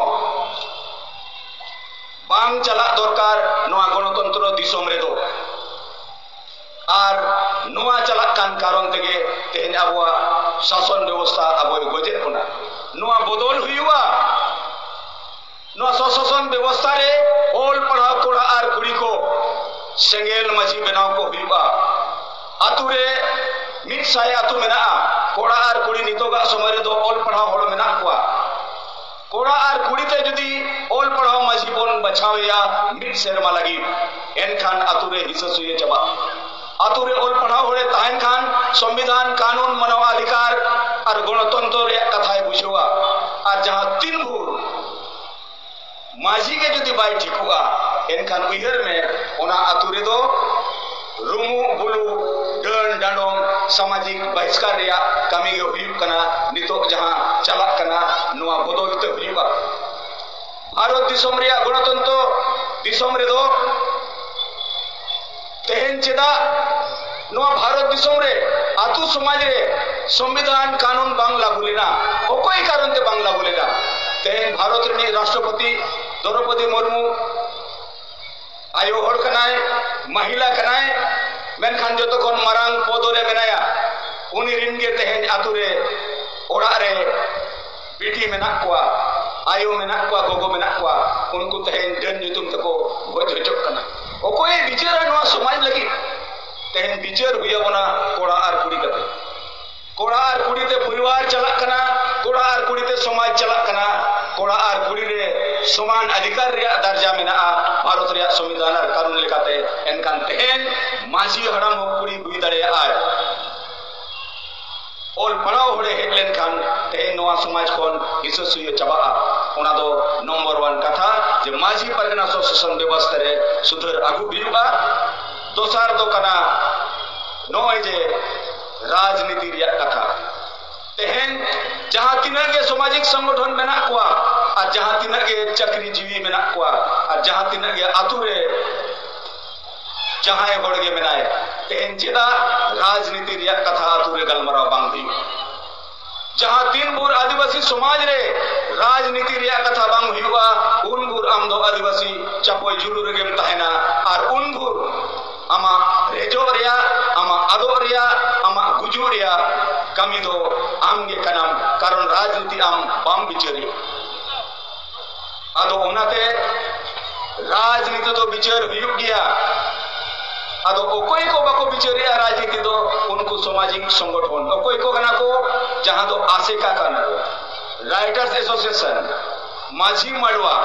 ᱵᱟᱝ ᱪᱟᱞᱟᱜ ᱫᱚᱨᱠᱟᱨ ᱱᱚᱣᱟ ᱜᱚᱱᱚᱛᱚᱱᱛᱨᱚ ᱫᱤᱥᱚᱢ ᱨᱮᱫᱚ᱾ ᱟᱨ ᱱᱚᱣᱟ ᱪᱟᱞᱟᱜ ᱠᱟᱱ ᱠᱟᱨᱚᱱ ᱛᱮᱜᱮ ᱛᱮᱦᱮᱧ ᱟᱵᱚᱣᱟᱜ ᱥᱟᱥᱚᱱ ᱵᱮᱵᱚᱥᱛᱷᱟ ᱟᱵᱚᱭ ᱜᱚᱡᱮᱫ ᱵᱚᱱᱟ᱾ ᱱᱚᱣᱟ ᱵᱚᱫᱚᱞ ᱦᱩᱭᱩᱜᱼᱟ᱾ ᱱᱚᱣᱟ ᱥᱚᱥᱟᱥᱚᱱ ᱵᱮᱵᱚᱥᱛᱷᱟ ᱨᱮ ᱚᱞ ᱯᱟᱲᱦᱟᱣ ᱠᱚᱲᱟ ᱟᱨ ᱠᱩᱲᱤ ᱠᱚ ᱥᱮᱸᱜᱮᱞ ᱢᱟᱹᱡᱷᱤ ᱵᱮᱱᱟᱣ ᱠᱚ ᱦᱩᱭᱩᱜᱼᱟ᱾ ᱟᱛᱳ ᱨᱮ ᱢᱤᱫ ᱥᱟᱭ ᱟᱛᱳ ᱢᱮᱱᱟᱜᱼᱟ᱾ ᱠᱚᱲᱟ ᱟᱨ ᱠᱩᱲᱤ ᱱᱤᱛᱚᱜᱟᱜ ᱥᱚᱢᱚᱭ ᱨᱮᱫᱚ ᱚᱞ ᱯᱟᱲᱦᱟᱣ ᱦᱚᱲ ᱢᱮᱱᱟᱜ ᱠᱚᱣᱟ᱾ ᱠᱚᱲᱟ ᱟᱨ ᱠᱩᱲᱤ ᱛᱮ ᱡᱩᱫᱤ ᱚᱞ ᱯᱟᱲᱦᱟᱣ ᱢᱟᱹᱡᱷᱤ ᱵᱚᱱ ᱵᱟᱪᱷᱟᱣ ᱮᱭᱟ ᱢᱤᱫ ᱥᱮᱨᱢᱟ ᱞᱟᱹᱜᱤᱫ, ᱮᱱᱠᱷᱟᱱ ᱟᱛᱳ ᱨᱮ ᱦᱤᱥᱟᱹ ᱥᱩᱭᱟᱹ ᱪᱟᱵᱟᱜᱼᱟ᱾ ᱟᱛᱳ ᱨᱮ ᱚᱞ ᱯᱟᱲᱦᱟᱣ ᱦᱚᱲᱮ ᱛᱟᱦᱮᱱ ᱠᱷᱟᱱ ᱥᱚᱝᱵᱤᱫᱷᱟᱱ, ᱠᱟᱹᱱᱩᱱ, ᱢᱟᱱᱟᱣ ᱚᱫᱷᱤᱠᱟᱨ ᱟᱨ ᱜᱚᱱᱚᱛᱚᱱᱛᱨᱚ ᱨᱮᱭᱟᱜ ᱠᱟᱛᱷᱟᱭ ᱵᱩᱡᱷᱟᱹᱣᱟ᱾ ᱟᱨ ᱡᱟᱦᱟᱸ ᱛᱤᱱ ᱵᱷᱳᱨ ᱢᱟᱹᱡᱷᱤ ᱜᱮ ᱡᱩᱫᱤ ᱵᱟᱭ ᱴᱷᱤᱠᱚᱜᱼᱟ, ᱮᱱᱠᱷᱟᱱ ᱩᱭᱦᱟᱹᱨ ᱢᱮ, ᱚᱱᱟ ᱟᱛᱳ ᱨᱮᱫᱚ ᱨᱩᱢᱩᱜ ᱵᱩᱞᱩᱜ, ᱰᱟᱹᱱ ᱰᱟᱸᱰᱚᱢ, ᱥᱟᱢᱟᱡᱤᱠ ᱵᱟᱦᱤᱥᱠᱟᱨ ᱨᱮᱭᱟᱜ ᱠᱟᱹᱢᱤ ᱜᱮ ᱦᱩᱭᱩᱜ ᱠᱟᱱᱟ᱾ ᱱᱤᱛᱚᱜ ᱡᱟᱦᱟᱸ ᱪᱟᱞᱟᱜ ᱠᱟᱱᱟ, ᱱᱚᱣᱟ ᱵᱚᱫᱚᱞ ᱛᱮ ᱦᱩᱭᱩᱜᱼᱟ᱾ ᱵᱷᱟᱨᱚᱛ ᱫᱤᱥᱚᱢ ᱨᱮᱭᱟᱜ ᱜᱚᱱᱚᱛᱚᱱᱛᱨᱚ ᱫᱤᱥᱚᱢ ᱨᱮᱫᱚ ᱛᱮᱦᱮᱧ ᱪᱮᱫᱟᱜ ᱱᱚᱣᱟ ᱵᱷᱟᱨᱚᱛ ᱫᱤᱥᱚᱢ ᱨᱮ ᱟᱛᱳ ᱥᱚᱢᱟᱡᱽ ᱨᱮ ᱥᱚᱝᱵᱤᱫᱷᱟᱱ ᱠᱟᱹᱱᱩᱱ ᱵᱟᱝ ᱞᱟᱹᱜᱩ ᱞᱮᱱᱟ? ᱚᱠᱚᱭ ᱠᱟᱨᱚᱱ ᱛᱮ ᱵᱟᱝ ᱞᱟᱹᱜᱩ ᱞᱮᱱᱟ? ᱛᱮᱦᱮᱧ ᱵᱷᱟᱨᱚᱛ ᱨᱤᱱᱤᱡ ᱨᱟᱥᱴᱨᱚᱯᱚᱛᱤ ᱫᱨᱚᱣᱯᱚᱫᱤ ᱢᱩᱨᱢᱩ ᱟᱭᱳ ᱦᱚᱲ ᱠᱟᱱᱟᱭ, ᱢᱟᱦᱤᱞᱟ ᱠᱟᱱᱟᱭ, ᱢᱮᱱᱠᱷᱟᱱ ᱡᱚᱛᱚ ᱠᱷᱚᱱ ᱢᱟᱨᱟᱝ ᱯᱚᱫᱚ ᱨᱮ ᱢᱮᱱᱟᱭᱟ᱾ ᱩᱱᱤ ᱨᱤᱱ ᱜᱮ ᱛᱮᱦᱮᱧ ᱟᱛᱳ ᱨᱮ, ᱚᱲᱟᱜ ᱨᱮ ᱵᱤᱴᱤ ᱢᱮᱱᱟᱜ ᱠᱚᱣᱟ, ᱟᱭᱳ ᱢᱮᱱᱟᱜ ᱠᱚᱣᱟ, ᱜᱚᱜᱚ ᱢᱮᱱᱟᱜ ᱠᱚᱣᱟ, ᱩᱱᱠᱩ ᱛᱮᱦᱮᱧ ᱰᱟᱹᱱ ᱧᱩᱛᱩᱢ ᱛᱮᱠᱚ ᱜᱚᱡ ᱦᱚᱪᱚᱜ ᱠᱟᱱᱟ᱾ ᱚᱠᱚᱭᱮ ᱵᱤᱪᱟᱹᱨᱟ ᱱᱚᱣᱟ ᱥᱚᱢᱟᱡᱽ ᱞᱟᱹᱜᱤᱫ? ᱛᱮᱦᱮᱧ ᱵᱤᱪᱟᱹᱨ ᱦᱩᱭ ᱟᱵᱚᱱᱟ ᱠᱚᱲᱟ ᱟᱨ ᱠᱩᱲᱤ ᱠᱟᱛᱮ᱾ ᱠᱚᱲᱟ ᱟᱨ ᱠᱩᱲᱤ ᱛᱮ ᱯᱚᱨᱤᱵᱟᱨ ᱪᱟᱞᱟᱜ ᱠᱟᱱᱟ, ᱠᱚᱲᱟ ᱟᱨ ᱠᱩᱲᱤ ᱛᱮ ᱥᱚᱢᱟᱡᱽ ᱪᱟᱞᱟᱜ ᱠᱟᱱᱟ, ᱠᱚᱲᱟ ᱟᱨ ᱠᱩᱲᱤ ᱨᱮ ᱥᱚᱢᱟᱱ ᱚᱫᱷᱤᱠᱟᱨ ᱨᱮᱭᱟᱜ ᱫᱟᱨᱡᱟ ᱢᱮᱱᱟᱜᱼᱟ ᱵᱷᱟᱨᱚᱛ ᱨᱮᱭᱟᱜ ᱥᱚᱝᱵᱤᱫᱷᱟᱱ ᱟᱨ ᱠᱟᱹᱱᱩᱱ ᱞᱮᱠᱟᱛᱮ᱾ ᱮᱱᱠᱷᱟᱱ ᱛᱮᱦᱮᱧ ᱢᱟᱹᱡᱷᱤ ᱦᱟᱲᱟᱢ ᱦᱚᱸ ᱠᱩᱲᱤ ᱦᱩᱭ ᱫᱟᱲᱮᱭᱟᱜᱼᱟᱭ᱾ ᱚᱞ ᱯᱟᱲᱦᱟᱣ ᱦᱚᱲᱮ ᱦᱮᱡ ᱞᱮᱱᱠᱷᱟᱱ ᱛᱮᱦᱮᱧ ᱱᱚᱣᱟ ᱥᱚᱢᱟᱡᱽ ᱠᱷᱚᱱ ᱦᱤᱥᱟᱹ ᱥᱩᱭᱟᱹ ᱪᱟᱵᱟᱜᱼᱟ᱾ ᱚᱱᱟ ᱫᱚ ᱱᱚᱢᱵᱚᱨ ᱚᱣᱟᱱ ᱠᱟᱛᱷᱟ, ᱡᱮ ᱢᱟᱹᱡᱷᱤ ᱯᱟᱨᱜᱟᱱᱟ ᱥᱚᱥᱮᱥᱚᱱ ᱵᱮᱵᱚᱥᱛᱷᱟ ᱨᱮ ᱥᱩᱫᱷᱟᱹᱨ ᱟᱹᱜᱩ ᱦᱩᱭᱩᱜᱼᱟ᱾ ᱫᱚᱥᱟᱨ ᱫᱚ ᱠᱟᱱᱟ ᱱᱚᱜᱼᱚᱭ ᱡᱮ ᱨᱟᱡᱽᱱᱤᱛᱤ ᱨᱮᱭᱟᱜ ᱠᱟᱛᱷᱟ᱾ ᱛᱮᱦᱮᱧ ᱡᱟᱦᱟᱸ ᱛᱤᱱᱟᱹᱜ ᱜᱮ ᱥᱟᱢᱟᱡᱤᱠ ᱥᱚᱝᱜᱚᱴᱷᱚᱱ ᱢᱮᱱᱟᱜ ᱠᱚᱣᱟ ᱟᱨ ᱡᱟᱦᱟᱸ ᱛᱤᱱᱟᱹᱜ ᱜᱮ ᱪᱟᱹᱠᱨᱤ ᱡᱤᱣᱤ ᱢᱮᱱᱟᱜ ᱠᱚᱣᱟ ᱟᱨ ᱡᱟᱦᱟᱸ ᱛᱤᱱᱟᱹᱜ ᱜᱮ ᱟᱛᱳ ᱨᱮ ᱡᱟᱦᱟᱸᱭ ᱦᱚᱲ ᱜᱮ ᱢᱮᱱᱟᱭ, ᱛᱮᱦᱮᱧ ᱪᱮᱫᱟᱜ ᱨᱟᱡᱽᱱᱤᱛᱤ ᱨᱮᱭᱟᱜ ᱠᱟᱛᱷᱟ ᱟᱛᱳ ᱨᱮ ᱜᱟᱞᱢᱟᱨᱟᱣ ᱵᱟᱝ ᱦᱩᱭᱩᱜᱼᱟ? ᱡᱟᱦᱟᱸ ᱛᱤᱱ ᱵᱷᱳᱨ ᱟᱹᱫᱤᱵᱟᱹᱥᱤ ᱥᱚᱢᱟᱡᱽ ᱨᱮ ᱨᱟᱡᱽᱱᱤᱛᱤ ᱨᱮᱭᱟᱜ ᱠᱟᱛᱷᱟ ᱵᱟᱝ ᱦᱩᱭᱩᱜᱼᱟ, ᱩᱱ ᱵᱷᱳᱨ ᱟᱢ ᱫᱚ ᱟᱹᱫᱤᱵᱟᱹᱥᱤ ᱪᱟᱯᱚᱭ ᱡᱩᱞᱩ ᱨᱮᱜᱮᱢ ᱛᱟᱦᱮᱱᱟ᱾ ᱟᱨ ᱩᱱ ᱵᱷᱳᱨ ᱟᱢᱟᱜ ᱨᱮᱡᱚᱜ ᱨᱮᱭᱟᱜ, ᱟᱢᱟᱜ ᱟᱫᱚᱜ ᱨᱮᱭᱟᱜ, ᱟᱢᱟᱜ ᱜᱩᱡᱩᱜ ᱨᱮᱭᱟᱜ ᱠᱟᱹᱢᱤ ᱫᱚ ᱟᱢ ᱜᱮ ᱠᱟᱱᱟᱢ, ᱠᱟᱨᱚᱱ ᱨᱟᱡᱽᱱᱤᱛᱤ ᱟᱢ ᱵᱟᱢ ᱵᱤᱪᱟᱹᱨᱤᱭᱟ᱾ ᱟᱫᱚ ᱚᱱᱟᱛᱮ ᱨᱟᱡᱽᱱᱤᱛᱤ ᱫᱚ ᱵᱤᱪᱟᱹᱨ ᱦᱩᱭᱩᱜ ᱜᱮᱭᱟ᱾ ᱟᱫᱚ ᱚᱠᱚᱭ ᱠᱚ ᱵᱟᱠᱚ ᱵᱤᱪᱟᱹᱨᱮᱜᱼᱟ ᱨᱟᱡᱽᱱᱤᱛᱤ ᱫᱚ? ᱩᱱᱠᱩ ᱥᱟᱢᱟᱡᱤᱠ ᱥᱚᱝᱜᱚᱴᱷᱚᱱ᱾ ᱚᱠᱚᱭ ᱠᱚ ᱠᱟᱱᱟ ᱠᱚ? ᱡᱟᱦᱟᱸ ᱫᱚ ᱟᱥᱮᱠᱟ ᱠᱟᱱᱟ ᱠᱚ, ᱨᱟᱭᱴᱟᱨᱥ ᱮᱥᱳᱥᱤᱭᱮᱥᱚᱱ, ᱢᱟᱹᱡᱷᱤ ᱢᱟᱰᱣᱟ,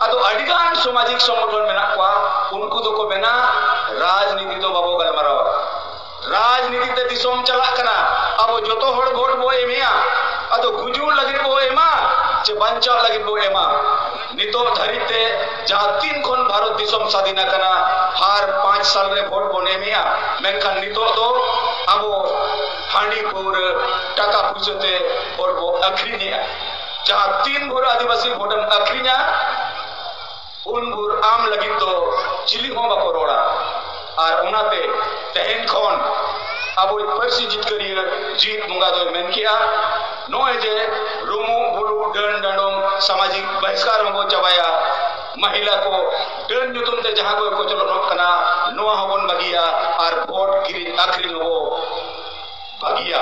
ᱟᱫᱚ ᱟᱹᱰᱤᱜᱟᱱ ᱥᱟᱢᱟᱡᱤᱠ ᱥᱚᱝᱜᱚᱴᱷᱚᱱ ᱢᱮᱱᱟᱜ ᱠᱚᱣᱟ᱾ ᱩᱱᱠᱩ ᱫᱚᱠᱚ ᱢᱮᱱᱟ ᱨᱟᱡᱽᱱᱤᱛᱤ ᱫᱚ ᱵᱟᱵᱚ ᱜᱟᱞᱢᱟᱨᱟᱣᱟ᱾ ᱨᱟᱡᱽᱱᱤᱛᱤ ᱛᱮ ᱫᱤᱥᱚᱢ ᱪᱟᱞᱟᱜ ᱠᱟᱱᱟ᱾ ᱟᱵᱚ ᱡᱚᱛᱚ ᱦᱚᱲ ᱵᱷᱳᱴ ᱵᱚ ᱮᱢᱮᱜᱼᱟ᱾ ᱟᱫᱚ ᱜᱩᱡᱩᱜ ᱞᱟᱹᱜᱤᱫ ᱵᱚ ᱮᱢᱟ ᱪᱮ ᱵᱟᱧᱪᱟᱣ ᱞᱟᱹᱜᱤᱫ ᱵᱚ ᱮᱢᱟ? ᱱᱤᱛᱚᱜ ᱫᱷᱟᱹᱨᱤᱡ ᱛᱮ ᱡᱟᱦᱟᱸ ᱛᱤᱱ ᱠᱷᱚᱱ ᱵᱷᱟᱨᱚᱛ ᱫᱤᱥᱚᱢ ᱥᱟᱫᱷᱤᱱ ᱟᱠᱟᱱᱟ, ᱦᱟᱨ ᱯᱟᱸᱪ ᱥᱟᱞ ᱨᱮ ᱵᱷᱳᱴ ᱵᱚᱱ ᱮᱢᱮᱜᱼᱟ᱾ ᱢᱮᱱᱠᱷᱟᱱ ᱱᱤᱛᱚᱜ ᱫᱚ ᱟᱵᱚ ᱦᱟᱺᱰᱤ ᱯᱟᱹᱣᱨᱟᱹ ᱴᱟᱠᱟ ᱯᱩᱭᱥᱟᱹ ᱛᱮ ᱵᱷᱳᱴ ᱵᱚ ᱟᱹᱠᱷᱨᱤᱧᱮᱜᱼᱟ᱾ ᱡᱟᱦᱟᱸ ᱛᱤᱱ ᱵᱷᱳᱨ ᱟᱹᱫᱤᱵᱟᱹᱥᱤ ᱵᱷᱳᱴᱮᱢ ᱟᱹᱠᱷᱨᱤᱧᱟ, ᱩᱱ ᱵᱷᱳᱨ ᱟᱢ ᱞᱟᱹᱜᱤᱫ ᱫᱚ ᱪᱤᱞᱤ ᱦᱚᱸ ᱵᱟᱠᱚ ᱨᱚᱲᱟ᱾ ᱟᱨ ᱚᱱᱟᱛᱮ ᱛᱮᱦᱮᱧ ᱠᱷᱚᱱ ᱟᱵᱚᱭᱤᱡ ᱯᱟᱹᱨᱥᱤ ᱡᱤᱛᱠᱟᱹᱨᱤᱭᱟᱹ ᱡᱤᱛ ᱵᱚᱸᱜᱟ ᱫᱚᱭ ᱢᱮᱱ ᱠᱮᱜᱼᱟ, ᱱᱚᱜᱼᱚᱭ ᱡᱮ ᱨᱩᱢᱩᱜ ᱵᱩᱞᱩᱜ ᱰᱟᱹᱱ ᱰᱟᱸᱰᱚᱢ ᱥᱟᱢᱟᱡᱤᱠ ᱵᱟᱦᱤᱥᱠᱟᱨ ᱦᱚᱸᱵᱚ ᱪᱟᱵᱟᱭᱟ, ᱢᱟᱦᱤᱞᱟ ᱠᱚ ᱰᱟᱹᱱ ᱧᱩᱛᱩᱢ ᱛᱮ ᱡᱟᱦᱟᱸ ᱠᱚ ᱠᱚᱪᱞᱚᱱᱚᱜ ᱠᱟᱱᱟ, ᱱᱚᱣᱟ ᱦᱚᱸᱵᱚᱱ ᱵᱟᱹᱜᱤᱭᱟ ᱟᱨ ᱵᱷᱳᱴ ᱠᱤᱨᱤᱧ ᱟᱹᱠᱷᱨᱤᱧ ᱦᱚᱸᱵᱚ ᱵᱟᱹᱜᱤᱭᱟ᱾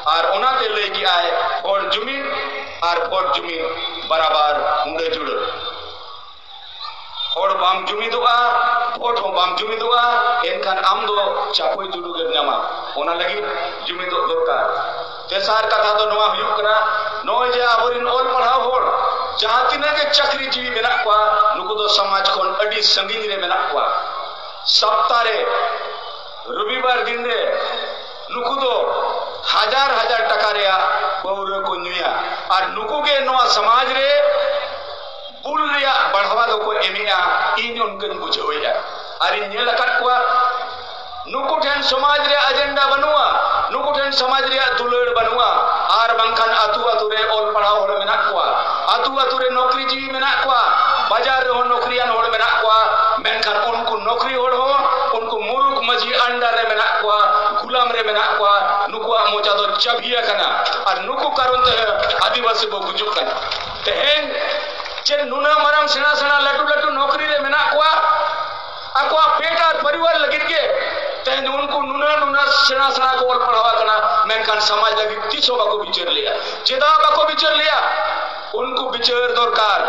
ᱟᱨ ᱚᱱᱟᱛᱮ ᱞᱟᱹᱭ ᱠᱮᱜᱼᱟᱭ, ᱦᱚᱲ ᱡᱩᱢᱤᱫ ᱟᱨ ᱵᱷᱳᱴ ᱡᱩᱢᱤᱫ ᱵᱟᱨᱟᱵᱟᱨ ᱦᱩᱸᱰᱟᱹ ᱡᱩᱲᱟᱹ᱾ ᱦᱚᱲ ᱵᱟᱢ ᱡᱩᱢᱤᱫᱚᱜᱼᱟ, ᱵᱷᱳᱴ ᱦᱚᱸ ᱵᱟᱢ ᱡᱩᱢᱤᱫᱚᱜᱼᱟ, ᱮᱱᱠᱷᱟᱱ ᱟᱢ ᱫᱚ ᱪᱟᱯᱚᱭ ᱡᱩᱞᱩ ᱜᱮᱢ ᱧᱟᱢᱟ᱾ ᱚᱱᱟ ᱞᱟᱹᱜᱤᱫ ᱡᱩᱢᱤᱫᱚᱜ ᱫᱚᱨᱠᱟᱨ᱾ ᱛᱮᱥᱟᱨ ᱠᱟᱛᱷᱟ ᱫᱚ ᱱᱚᱣᱟ ᱦᱩᱭᱩᱜ ᱠᱟᱱᱟ, ᱱᱚᱜᱼᱚᱭ ᱡᱮ ᱟᱵᱚᱨᱮᱱ ᱚᱞ ᱯᱟᱲᱦᱟᱣ ᱦᱚᱲ ᱡᱟᱦᱟᱸ ᱛᱤᱱᱟᱹᱜ ᱜᱮ ᱪᱟᱹᱠᱨᱤ ᱡᱤᱣᱤ ᱢᱮᱱᱟᱜ ᱠᱚᱣᱟ, ᱱᱩᱠᱩ ᱫᱚ ᱥᱚᱢᱟᱡᱽ ᱠᱷᱚᱱ ᱟᱹᱰᱤ ᱥᱟᱺᱜᱤᱧ ᱨᱮ ᱢᱮᱱᱟᱜ ᱠᱚᱣᱟ᱾ ᱥᱟᱯᱛᱟ ᱨᱮ ᱨᱚᱵᱤᱵᱟᱨ ᱫᱤᱱ ᱨᱮ ᱱᱩᱠᱩ ᱫᱚ ᱦᱟᱡᱟᱨ ᱦᱟᱡᱟᱨ ᱴᱟᱠᱟ ᱨᱮᱭᱟᱜ ᱯᱟᱹᱣᱨᱟᱹ ᱠᱚ ᱧᱩᱭᱟ᱾ ᱟᱨ ᱱᱩᱠᱩ ᱜᱮ ᱱᱚᱣᱟ ᱥᱚᱢᱟᱡᱽ ᱨᱮ ᱵᱩᱞ ᱨᱮᱭᱟᱜ ᱵᱟᱲᱦᱟᱣᱟ ᱫᱚᱠᱚ ᱮᱢᱮᱜᱼᱟ, ᱤᱧ ᱚᱱᱠᱟᱧ ᱵᱩᱡᱷᱟᱹᱣᱮᱫᱼᱟ᱾ ᱟᱨᱤᱧ ᱧᱮᱞ ᱟᱠᱟᱫ ᱠᱚᱣᱟ, ᱱᱩᱠᱩ ᱴᱷᱮᱱ ᱥᱚᱢᱟᱡᱽ ᱨᱮᱭᱟᱜ ᱮᱡᱮᱱᱰᱟ ᱵᱟᱹᱱᱩᱜᱼᱟ, ᱱᱩᱠᱩ ᱴᱷᱮᱱ ᱥᱚᱢᱟᱡᱽ ᱨᱮᱭᱟᱜ ᱫᱩᱞᱟᱹᱲ ᱵᱟᱹᱱᱩᱜᱼᱟ᱾ ᱟᱨ ᱵᱟᱝᱠᱷᱟᱱ ᱟᱹᱛᱩ ᱟᱹᱛᱩ ᱨᱮ ᱚᱞ ᱯᱟᱲᱦᱟᱣ ᱦᱚᱲ ᱢᱮᱱᱟᱜ ᱠᱚᱣᱟ, ᱟᱹᱛᱩ ᱟᱹᱛᱩ ᱨᱮ ᱱᱚᱠᱨᱤ ᱡᱤᱣᱤ ᱢᱮᱱᱟᱜ ᱠᱚᱣᱟ, ᱵᱟᱡᱟᱨ ᱨᱮᱦᱚᱸ ᱱᱚᱠᱨᱤᱭᱟᱱ ᱦᱚᱲ ᱢᱮᱱᱟᱜ ᱠᱚᱣᱟ᱾ ᱢᱮᱱᱠᱷᱟᱱ ᱩᱱᱠᱩ ᱱᱚᱠᱨᱤ ᱦᱚᱲ ᱦᱚᱸ ᱩᱱᱠᱩ ᱢᱩᱨᱩᱠ ᱢᱟᱹᱡᱷᱤ under ᱨᱮ ᱢᱮᱱᱟᱜ ᱠᱚᱣᱟ, ᱜᱩᱞᱟᱢ ᱨᱮ ᱢᱮᱱᱟᱜ ᱠᱚᱣᱟ᱾ ᱱᱩᱠᱩᱣᱟᱜ ᱢᱚᱪᱟ ᱫᱚ ᱪᱟᱹᱵᱤ ᱟᱠᱟᱱᱟ᱾ ᱟᱨ ᱱᱩᱠᱩ ᱠᱟᱨᱚᱱ ᱛᱮ ᱟᱹᱫᱤᱵᱟᱹᱥᱤ ᱵᱚ ᱜᱩᱡᱩᱜ ᱠᱟᱱᱟ᱾ ᱛᱮᱦᱮᱧ ᱪᱮᱫ ᱱᱩᱱᱟᱹᱜ ᱢᱟᱨᱟᱝ ᱥᱮᱬᱟ ᱥᱮᱬᱟ ᱞᱟᱹᱴᱩ ᱞᱟᱹᱴᱩ ᱱᱚᱠᱨᱤ ᱨᱮ ᱢᱮᱱᱟᱜ ᱠᱚᱣᱟ, ᱟᱠᱚᱣᱟᱜ ᱯᱮᱴ ᱟᱨ ᱯᱚᱨᱤᱵᱟᱨ ᱞᱟᱹᱜᱤᱫ ᱜᱮ ᱛᱮᱦᱮᱧ ᱩᱱᱠᱩ ᱱᱩᱱᱟᱹᱜ ᱱᱩᱱᱟᱹᱜ ᱥᱮᱬᱟ ᱥᱮᱬᱟ ᱠᱚ ᱚᱞ ᱯᱟᱲᱦᱟᱣ ᱟᱠᱟᱱᱟ, ᱢᱮᱱᱠᱷᱟᱱ ᱥᱚᱢᱟᱡᱽ ᱞᱟᱹᱜᱤᱫ ᱛᱤᱥ ᱦᱚᱸ ᱵᱟᱠᱚ ᱵᱤᱪᱟᱹᱨ ᱞᱮᱜᱼᱟ᱾ ᱪᱮᱫᱟᱜ ᱵᱟᱠᱚ ᱵᱤᱪᱟᱹᱨ ᱞᱮᱜᱼᱟ? ᱩᱱᱠᱩ ᱵᱤᱪᱟᱹᱨ ᱫᱚᱨᱠᱟᱨ᱾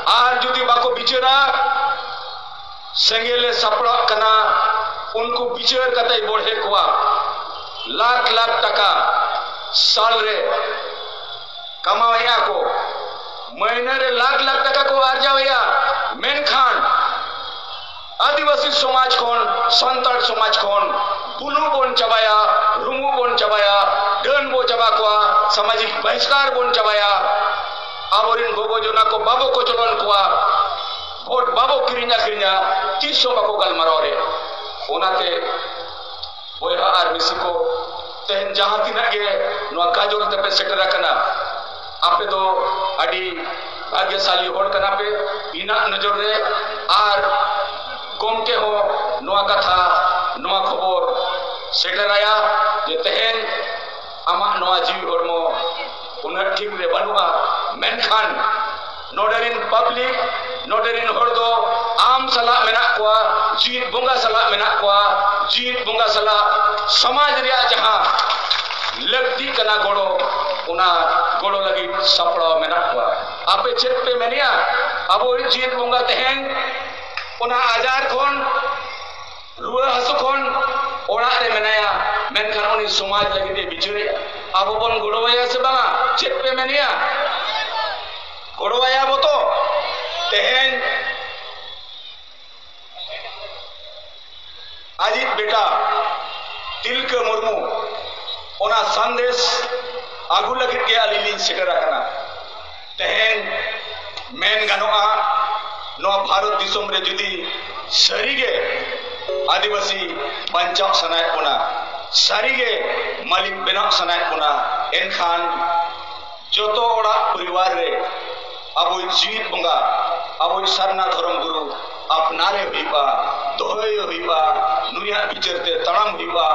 ᱟᱨ ᱡᱩᱫᱤ ᱵᱟᱠᱚ ᱵᱤᱪᱟᱹᱨᱟ, ᱥᱮᱸᱜᱮᱞᱮ ᱥᱟᱯᱲᱟᱜ ᱠᱟᱱᱟ, ᱩᱱᱠᱩ ᱵᱤᱪᱟᱹᱨ ᱠᱟᱛᱮᱭ ᱵᱚᱲᱦᱮ ᱠᱚᱣᱟ᱾ ᱞᱟᱠᱷ ᱞᱟᱠᱷ ᱴᱟᱠᱟ ᱥᱟᱞ ᱨᱮ ᱠᱟᱢᱟᱣᱮᱫᱼᱟ ᱠᱚ, ᱢᱟᱹᱦᱱᱟᱹ ᱨᱮ ᱞᱟᱠᱷ ᱞᱟᱠᱷ ᱴᱟᱠᱟ ᱠᱚ ᱟᱨᱡᱟᱣᱮᱫᱼᱟ, ᱢᱮᱱᱠᱷᱟᱱ ᱟᱹᱫᱤᱵᱟᱹᱥᱤ ᱥᱚᱢᱟᱡᱽ ᱠᱷᱚᱱ, ᱥᱟᱱᱛᱟᱲ ᱥᱚᱢᱟᱡᱽ ᱠᱷᱚᱱ ᱵᱩᱞᱩ ᱵᱚᱱ ᱪᱟᱵᱟᱭᱟ, ᱨᱩᱢᱩ ᱵᱚᱱ ᱪᱟᱵᱟᱭᱟ, ᱰᱟᱹᱱ ᱵᱚ ᱪᱟᱵᱟ ᱠᱚᱣᱟ, ᱥᱟᱢᱟᱡᱤᱠ ᱵᱟᱦᱤᱥᱠᱟᱨ ᱵᱚᱱ ᱪᱟᱵᱟᱭᱟ᱾ ᱟᱵᱚᱨᱮᱱ ᱜᱚᱜᱚ ᱡᱚᱱᱟ ᱠᱚ ᱵᱟᱵᱚ ᱠᱚᱪᱞᱚᱱ ᱠᱚᱣᱟ, ᱵᱷᱳᱴ ᱵᱟᱵᱚ ᱠᱤᱨᱤᱧ ᱟᱹᱠᱷᱨᱤᱧᱟ, ᱛᱤᱥ ᱦᱚᱸ ᱵᱟᱠᱚ ᱜᱟᱞᱢᱟᱨᱟᱣ ᱨᱮ᱾ ᱚᱱᱟᱛᱮ ᱵᱚᱭᱦᱟ ᱟᱨ ᱢᱤᱥᱤ ᱠᱚ, ᱛᱮᱦᱮᱧ ᱡᱟᱦᱟᱸ ᱛᱤᱱᱟᱹᱜ ᱜᱮ ᱱᱚᱣᱟ ᱜᱟᱡᱚᱞ ᱛᱮᱯᱮ ᱥᱮᱴᱮᱨ ᱟᱠᱟᱱᱟ, ᱟᱯᱮ ᱫᱚ ᱟᱹᱰᱤ ᱵᱷᱟᱜᱽᱭᱚᱥᱟᱞᱤ ᱦᱚᱲ ᱠᱟᱱᱟ ᱯᱮ ᱤᱧᱟᱹᱜ ᱱᱚᱡᱚᱨ ᱨᱮ᱾ ᱟᱨ ᱜᱚᱢᱠᱮ ᱦᱚᱸ ᱱᱚᱣᱟ ᱠᱟᱛᱷᱟ, ᱱᱚᱣᱟ ᱠᱷᱚᱵᱚᱨ ᱥᱮᱴᱮᱨᱟᱭᱟ ᱡᱮ ᱛᱮᱦᱮᱧ ᱟᱢᱟᱜ ᱱᱚᱣᱟ ᱡᱤᱣᱤ ᱦᱚᱲᱢᱚ ᱩᱱᱟᱹᱜ ᱴᱷᱤᱠ ᱨᱮ ᱵᱟᱹᱱᱩᱜᱼᱟ, ᱢᱮᱱᱠᱷᱟᱱ ᱱᱚᱰᱮ ᱨᱤᱱ ᱯᱟᱵᱽᱞᱤᱠ, ᱱᱚᱰᱮ ᱨᱤᱱ ᱦᱚᱲ ᱫᱚ ᱟᱢ ᱥᱟᱞᱟᱜ ᱢᱮᱱᱟᱜ ᱠᱚᱣᱟ, ᱡᱤᱣᱤᱫ ᱵᱚᱸᱜᱟ ᱥᱟᱞᱟᱜ ᱢᱮᱱᱟᱜ ᱠᱚᱣᱟ, ᱡᱤᱣᱤᱫ ᱵᱚᱸᱜᱟ ᱥᱟᱞᱟᱜ ᱥᱚᱢᱟᱡᱽ ᱨᱮᱭᱟᱜ ᱡᱟᱦᱟᱸ ᱞᱟᱹᱠᱛᱤ ᱠᱟᱱᱟ ᱜᱚᱲᱚ, ᱚᱱᱟ ᱜᱚᱲᱚ ᱞᱟᱹᱜᱤᱫ ᱥᱟᱯᱲᱟᱣ ᱢᱮᱱᱟᱜ ᱠᱚᱣᱟ᱾ ᱟᱯᱮ ᱪᱮᱫ ᱯᱮ ᱢᱮᱱᱮᱜᱼᱟ? ᱟᱵᱚᱭᱤᱡ ᱡᱤᱣᱤᱫ ᱵᱚᱸᱜᱟ ᱛᱮᱦᱮᱧ ᱚᱱᱟ ᱟᱡᱟᱨ ᱠᱷᱚᱱ, ᱨᱩᱣᱟᱹ ᱦᱟᱹᱥᱩ ᱠᱷᱚᱱ ᱚᱲᱟᱜ ᱨᱮ ᱢᱮᱱᱟᱭᱟ, ᱢᱮᱱᱠᱷᱟᱱ ᱩᱱᱤ ᱥᱚᱢᱟᱡᱽ ᱞᱟᱹᱜᱤᱫ ᱮ ᱵᱤᱪᱟᱹᱨᱮᱜᱼᱟ᱾ ᱟᱵᱚ ᱵᱚᱱ ᱜᱚᱲᱚᱣᱟᱭᱟ ᱥᱮ ᱵᱟᱝᱟ? ᱪᱮᱫ ᱯᱮ ᱢᱮᱱᱮᱜᱼᱟ? ᱜᱚᱲᱚᱣᱟᱭᱟ ᱵᱚ ᱛᱚ? ᱛᱮᱦᱮᱧ ᱟᱡᱤᱡ ᱵᱮᱴᱟ ᱛᱤᱞᱠᱟᱹ ᱢᱩᱨᱢᱩ ᱚᱱᱟ ᱥᱟᱸᱫᱮᱥ ᱟᱹᱜᱩ ᱞᱟᱹᱜᱤᱫ ᱜᱮ ᱟᱹᱞᱤᱧ ᱞᱤᱧ ᱥᱮᱴᱮᱨ ᱟᱠᱟᱱᱟ᱾ ᱛᱮᱦᱮᱧ ᱢᱮᱱ ᱜᱟᱱᱚᱜᱼᱟ, ᱱᱚᱣᱟ ᱵᱷᱟᱨᱚᱛ ᱫᱤᱥᱚᱢ ᱨᱮ ᱡᱩᱫᱤ ᱥᱟᱹᱨᱤᱜᱮ ᱟᱹᱫᱤᱵᱟᱹᱥᱤ ᱵᱟᱧᱪᱟᱣ ᱥᱟᱱᱟᱭᱮᱫ ᱵᱚᱱᱟ, ᱥᱟᱹᱨᱤᱜᱮ ᱢᱟᱹᱞᱤᱠ ᱵᱮᱱᱟᱣ ᱥᱟᱱᱟᱭᱮᱫ ᱵᱚᱱᱟ, ᱮᱱᱠᱷᱟᱱ ᱡᱚᱛᱚ ᱚᱲᱟᱜ ᱯᱚᱨᱤᱵᱟᱨ ᱨᱮ ᱟᱵᱚᱭᱤᱡ ᱡᱤᱣᱤᱫ ᱵᱚᱸᱜᱟ, ᱟᱵᱚᱭᱤᱡ ᱥᱟᱨᱱᱟ ᱫᱷᱚᱨᱚᱢ ᱜᱩᱨᱩ ᱟᱯᱱᱟᱨᱮ ᱦᱩᱭᱩᱜᱼᱟ, ᱫᱚᱦᱚᱭᱮ ᱦᱩᱭᱩᱜᱼᱟ, ᱱᱩᱭᱟᱜ ᱵᱤᱪᱟᱹᱨ ᱛᱮ ᱛᱟᱲᱟᱢ ᱦᱩᱭᱩᱜᱼᱟ᱾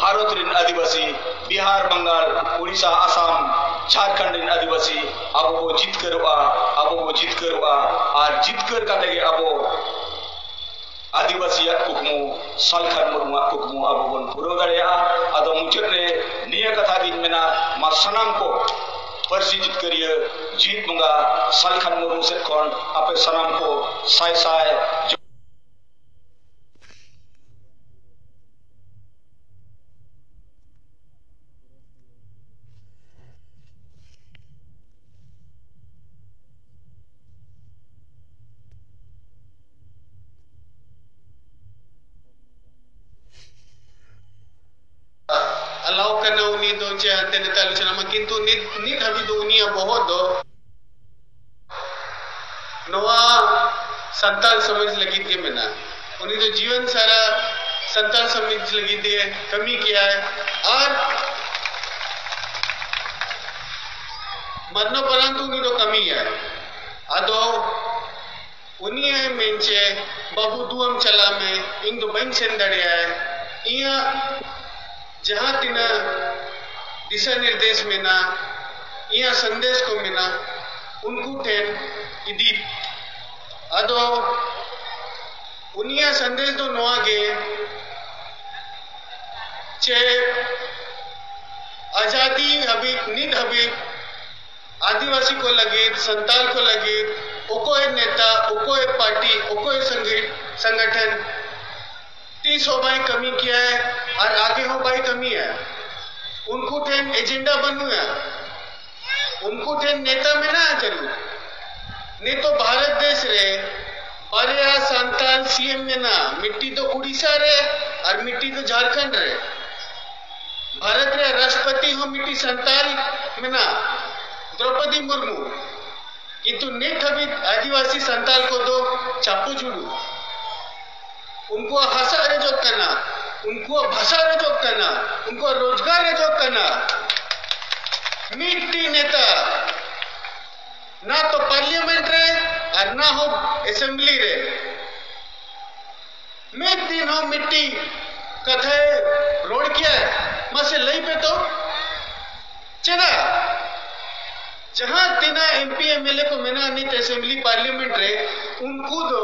ᱵᱷᱟᱨᱚᱛ ᱨᱮᱱ ᱟᱹᱫᱤᱵᱟᱹᱥᱤ, ᱵᱤᱦᱟᱨ, ᱵᱟᱝᱜᱟᱞ, ᱩᱲᱤᱥᱥᱟ, ᱟᱥᱟᱢ, ᱡᱷᱟᱲᱠᱷᱚᱸᱰ ᱨᱮᱱ ᱟᱹᱫᱤᱵᱟᱹᱥᱤ, ᱟᱵᱚ ᱵᱚ ᱡᱤᱛᱠᱟᱹᱨᱚᱜᱼᱟ, ᱟᱵᱚ ᱵᱚ ᱡᱤᱛᱠᱟᱹᱨᱚᱜᱼᱟ᱾ ᱟᱨ ᱡᱤᱛᱠᱟᱹᱨ ᱠᱟᱛᱮ ᱜᱮ ᱟᱵᱚ ᱟᱹᱫᱤᱵᱟᱹᱥᱤᱭᱟᱜ ᱠᱩᱠᱢᱩ, ᱥᱟᱞᱠᱷᱟᱱ ᱢᱩᱨᱢᱩᱣᱟᱜ ᱠᱩᱠᱢᱩ ᱟᱵᱚ ᱵᱚᱱ ᱯᱩᱨᱟᱹᱣ ᱫᱟᱲᱮᱭᱟᱜᱼᱟ᱾ ᱟᱫᱚ ᱢᱩᱪᱟᱹᱫ ᱨᱮ ᱱᱤᱭᱟᱹ ᱠᱟᱛᱷᱟ ᱜᱤᱧ ᱢᱮᱱᱟ, ᱢᱟ ᱥᱟᱱᱟᱢ ᱠᱚ ᱯᱟᱹᱨᱥᱤ ᱡᱤᱛᱠᱟᱹᱨᱤᱭᱟᱹ ᱡᱤᱣᱤᱫ ᱵᱚᱸᱜᱟ ᱥᱟᱞᱠᱷᱟᱱ ᱢᱩᱨᱢᱩ ᱥᱮᱫ ᱠᱷᱚᱱ ᱟᱯᱮ ᱥᱟᱱᱟᱢ ᱠᱚ ᱥᱟᱭ ᱥᱟᱭ ᱟᱞᱟᱣ ᱠᱟᱱᱟ ᱩᱱᱤ ᱫᱚ ᱪᱮ ᱦᱟᱱᱛᱮ ᱱᱟᱛᱮ ᱟᱞᱳᱪᱚᱱᱟ ᱢᱟ, ᱠᱤᱱᱛᱩ ᱱᱤᱛ, ᱱᱤᱛ ᱦᱟᱹᱵᱤᱡ ᱫᱚ ᱩᱱᱤᱭᱟᱜ ᱵᱚᱦᱚᱜ ᱫᱚ ᱱᱚᱣᱟ ᱥᱟᱱᱛᱟᱲ ᱥᱚᱢᱟᱡᱽ ᱞᱟᱹᱜᱤᱫ ᱜᱮ ᱢᱮᱱᱟᱜᱼᱟ᱾ ᱩᱱᱤ ᱫᱚ ᱡᱤᱭᱚᱱ ᱥᱟᱨᱟ ᱥᱟᱱᱛᱟᱲ ᱥᱚᱢᱟᱡᱽ ᱞᱟᱹᱜᱤᱫ ᱜᱮ ᱠᱟᱹᱢᱤ ᱠᱮᱜᱼᱟᱭ ᱟᱨ ᱢᱟᱨᱱᱚ ᱯᱟᱨᱟᱱᱛ ᱩᱱᱤ ᱫᱚ ᱠᱟᱹᱢᱤᱭᱟᱭ᱾ ᱟᱫᱚ ᱩᱱᱤᱭᱮ ᱢᱮᱱ ᱪᱮ, "ᱵᱟᱹᱵᱩ, ᱫᱩᱣᱟᱹᱢ ᱪᱟᱞᱟᱜ ᱢᱮ, ᱤᱧ ᱫᱚ ᱵᱟᱹᱧ ᱥᱮᱱ ᱫᱟᱲᱮᱭᱟᱜᱼᱟ, ᱤᱧᱟᱹᱜ ᱡᱟᱦᱟᱸ ᱛᱤᱱᱟᱹᱜ ᱫᱤᱥᱟᱹ ᱱᱤᱨᱫᱮᱥ ᱢᱮᱱᱟᱜ, ᱤᱧᱟᱹᱜ ᱥᱟᱸᱫᱮᱥ ᱠᱚ ᱢᱮᱱᱟᱜ, ᱩᱱᱠᱩ ᱴᱷᱮᱱ ᱤᱫᱤ᱾" ᱟᱫᱚ ᱩᱱᱤᱭᱟᱜ ᱥᱟᱸᱫᱮᱥ ᱫᱚ ᱱᱚᱣᱟ ᱜᱮ ᱪᱮ ᱟᱡᱟᱫᱤ ᱦᱟᱹᱵᱤᱡ, ᱱᱤᱛ ᱦᱟᱹᱵᱤᱡ ᱟᱹᱫᱤᱵᱟᱹᱥᱤ ᱠᱚ ᱞᱟᱹᱜᱤᱫ, ᱥᱟᱱᱛᱟᱲ ᱠᱚ ᱞᱟᱹᱜᱤᱫ ᱚᱠᱚᱭ ᱱᱮᱛᱟ, ᱚᱠᱚᱭ ᱯᱟᱨᱴᱤ, ᱚᱠᱚᱭ ᱥᱚᱝᱜᱤ-, ᱥᱚᱝᱜᱚᱴᱷᱚᱱ ᱛᱤᱥ ᱦᱚᱸ ᱵᱟᱭ ᱠᱟᱹᱢᱤ ᱠᱮᱭᱟᱭ ᱟᱨ ᱟᱜᱮ ᱦᱚᱸ ᱵᱟᱭ ᱠᱟᱹᱢᱤᱭᱟ᱾ ᱩᱱᱠᱩ ᱴᱷᱮᱱ ᱮᱡᱮᱱᱰᱟ ᱵᱟᱹᱱᱩᱜᱼᱟ᱾ ᱩᱱᱠᱩ ᱴᱷᱮᱱ ᱱᱮᱛᱟ ᱢᱮᱱᱟᱜᱼᱟ ᱡᱟᱹᱨᱩᱲ᱾ ᱱᱤᱛᱚᱜ ᱵᱷᱟᱨᱚᱛ ᱫᱮᱥ ᱨᱮ ᱵᱟᱨᱭᱟ ᱥᱟᱱᱛᱟᱲ ᱥᱤ ᱮᱢ ᱢᱮᱱᱟᱜᱼᱟ, ᱢᱤᱫᱴᱤᱡ ᱫᱚ ᱩᱲᱤᱥᱥᱟ ᱨᱮ ᱟᱨ ᱢᱤᱫᱴᱤᱡ ᱫᱚ ᱡᱷᱟᱲᱠᱷᱚᱸᱰ ᱨᱮ᱾ ᱵᱷᱟᱨᱚᱛ ᱨᱮ ᱨᱟᱥᱴᱨᱚᱯᱚᱛᱤ ᱦᱚᱸ ᱢᱤᱫᱴᱤᱡ ᱥᱟᱱᱛᱟᱞ ᱢᱮᱱᱟᱜ, ᱫᱨᱚᱯᱚᱫᱤ ᱢᱩᱨᱢᱩ᱾ ᱠᱤᱱᱛᱩ ᱱᱤᱛ ᱦᱟᱹᱵᱤᱡ ᱟᱹᱫᱤᱵᱟᱹᱥᱤ ᱥᱟᱱᱛᱟᱞ ᱠᱚᱫᱚ ᱪᱟᱯᱚ ᱡᱷᱩᱲᱩ᱾ ᱩᱱᱠᱩᱣᱟᱜ ᱦᱟᱥᱟ ᱨᱮᱡᱚᱜ ᱠᱟᱱᱟ, ᱩᱱᱠᱩᱣᱟᱜ ᱵᱷᱟᱥᱟ ᱨᱮᱡᱚᱜ ᱠᱟᱱᱟ, ᱩᱱᱠᱩᱣᱟᱜ ᱨᱳᱡᱽᱜᱟᱨ ᱨᱮᱡᱚᱜ ᱠᱟᱱᱟ᱾ ᱢᱤᱫᱴᱤᱡ ᱱᱮᱛᱟ, ᱱᱟ ᱛᱚ ᱯᱟᱨᱞᱤᱭᱟᱢᱮᱱᱴ ᱨᱮ ᱟᱨ ᱱᱟ ᱦᱚᱸ ᱮᱥᱮᱢᱵᱞᱤ ᱨᱮ ᱢᱤᱫ ᱫᱤᱱ ᱦᱚᱸ ᱢᱤᱫᱴᱤᱡ ᱠᱟᱛᱷᱟᱭ ᱨᱚᱲ ᱠᱮᱭᱟ? ᱢᱟᱥᱮ ᱞᱟᱹᱭ ᱯᱮ ᱛᱚ᱾ ᱪᱮᱫᱟᱜ? ᱡᱟᱦᱟᱸ ᱛᱤᱱᱟᱹᱜ M P M L A ᱠᱚ ᱢᱮᱱᱟᱜᱼᱟ ᱱᱤᱛ ᱮᱥᱮᱢᱵᱞᱤ ᱯᱟᱨᱞᱤᱭᱟᱢᱮᱱᱴ ᱨᱮ, ᱩᱱᱠᱩ ᱫᱚ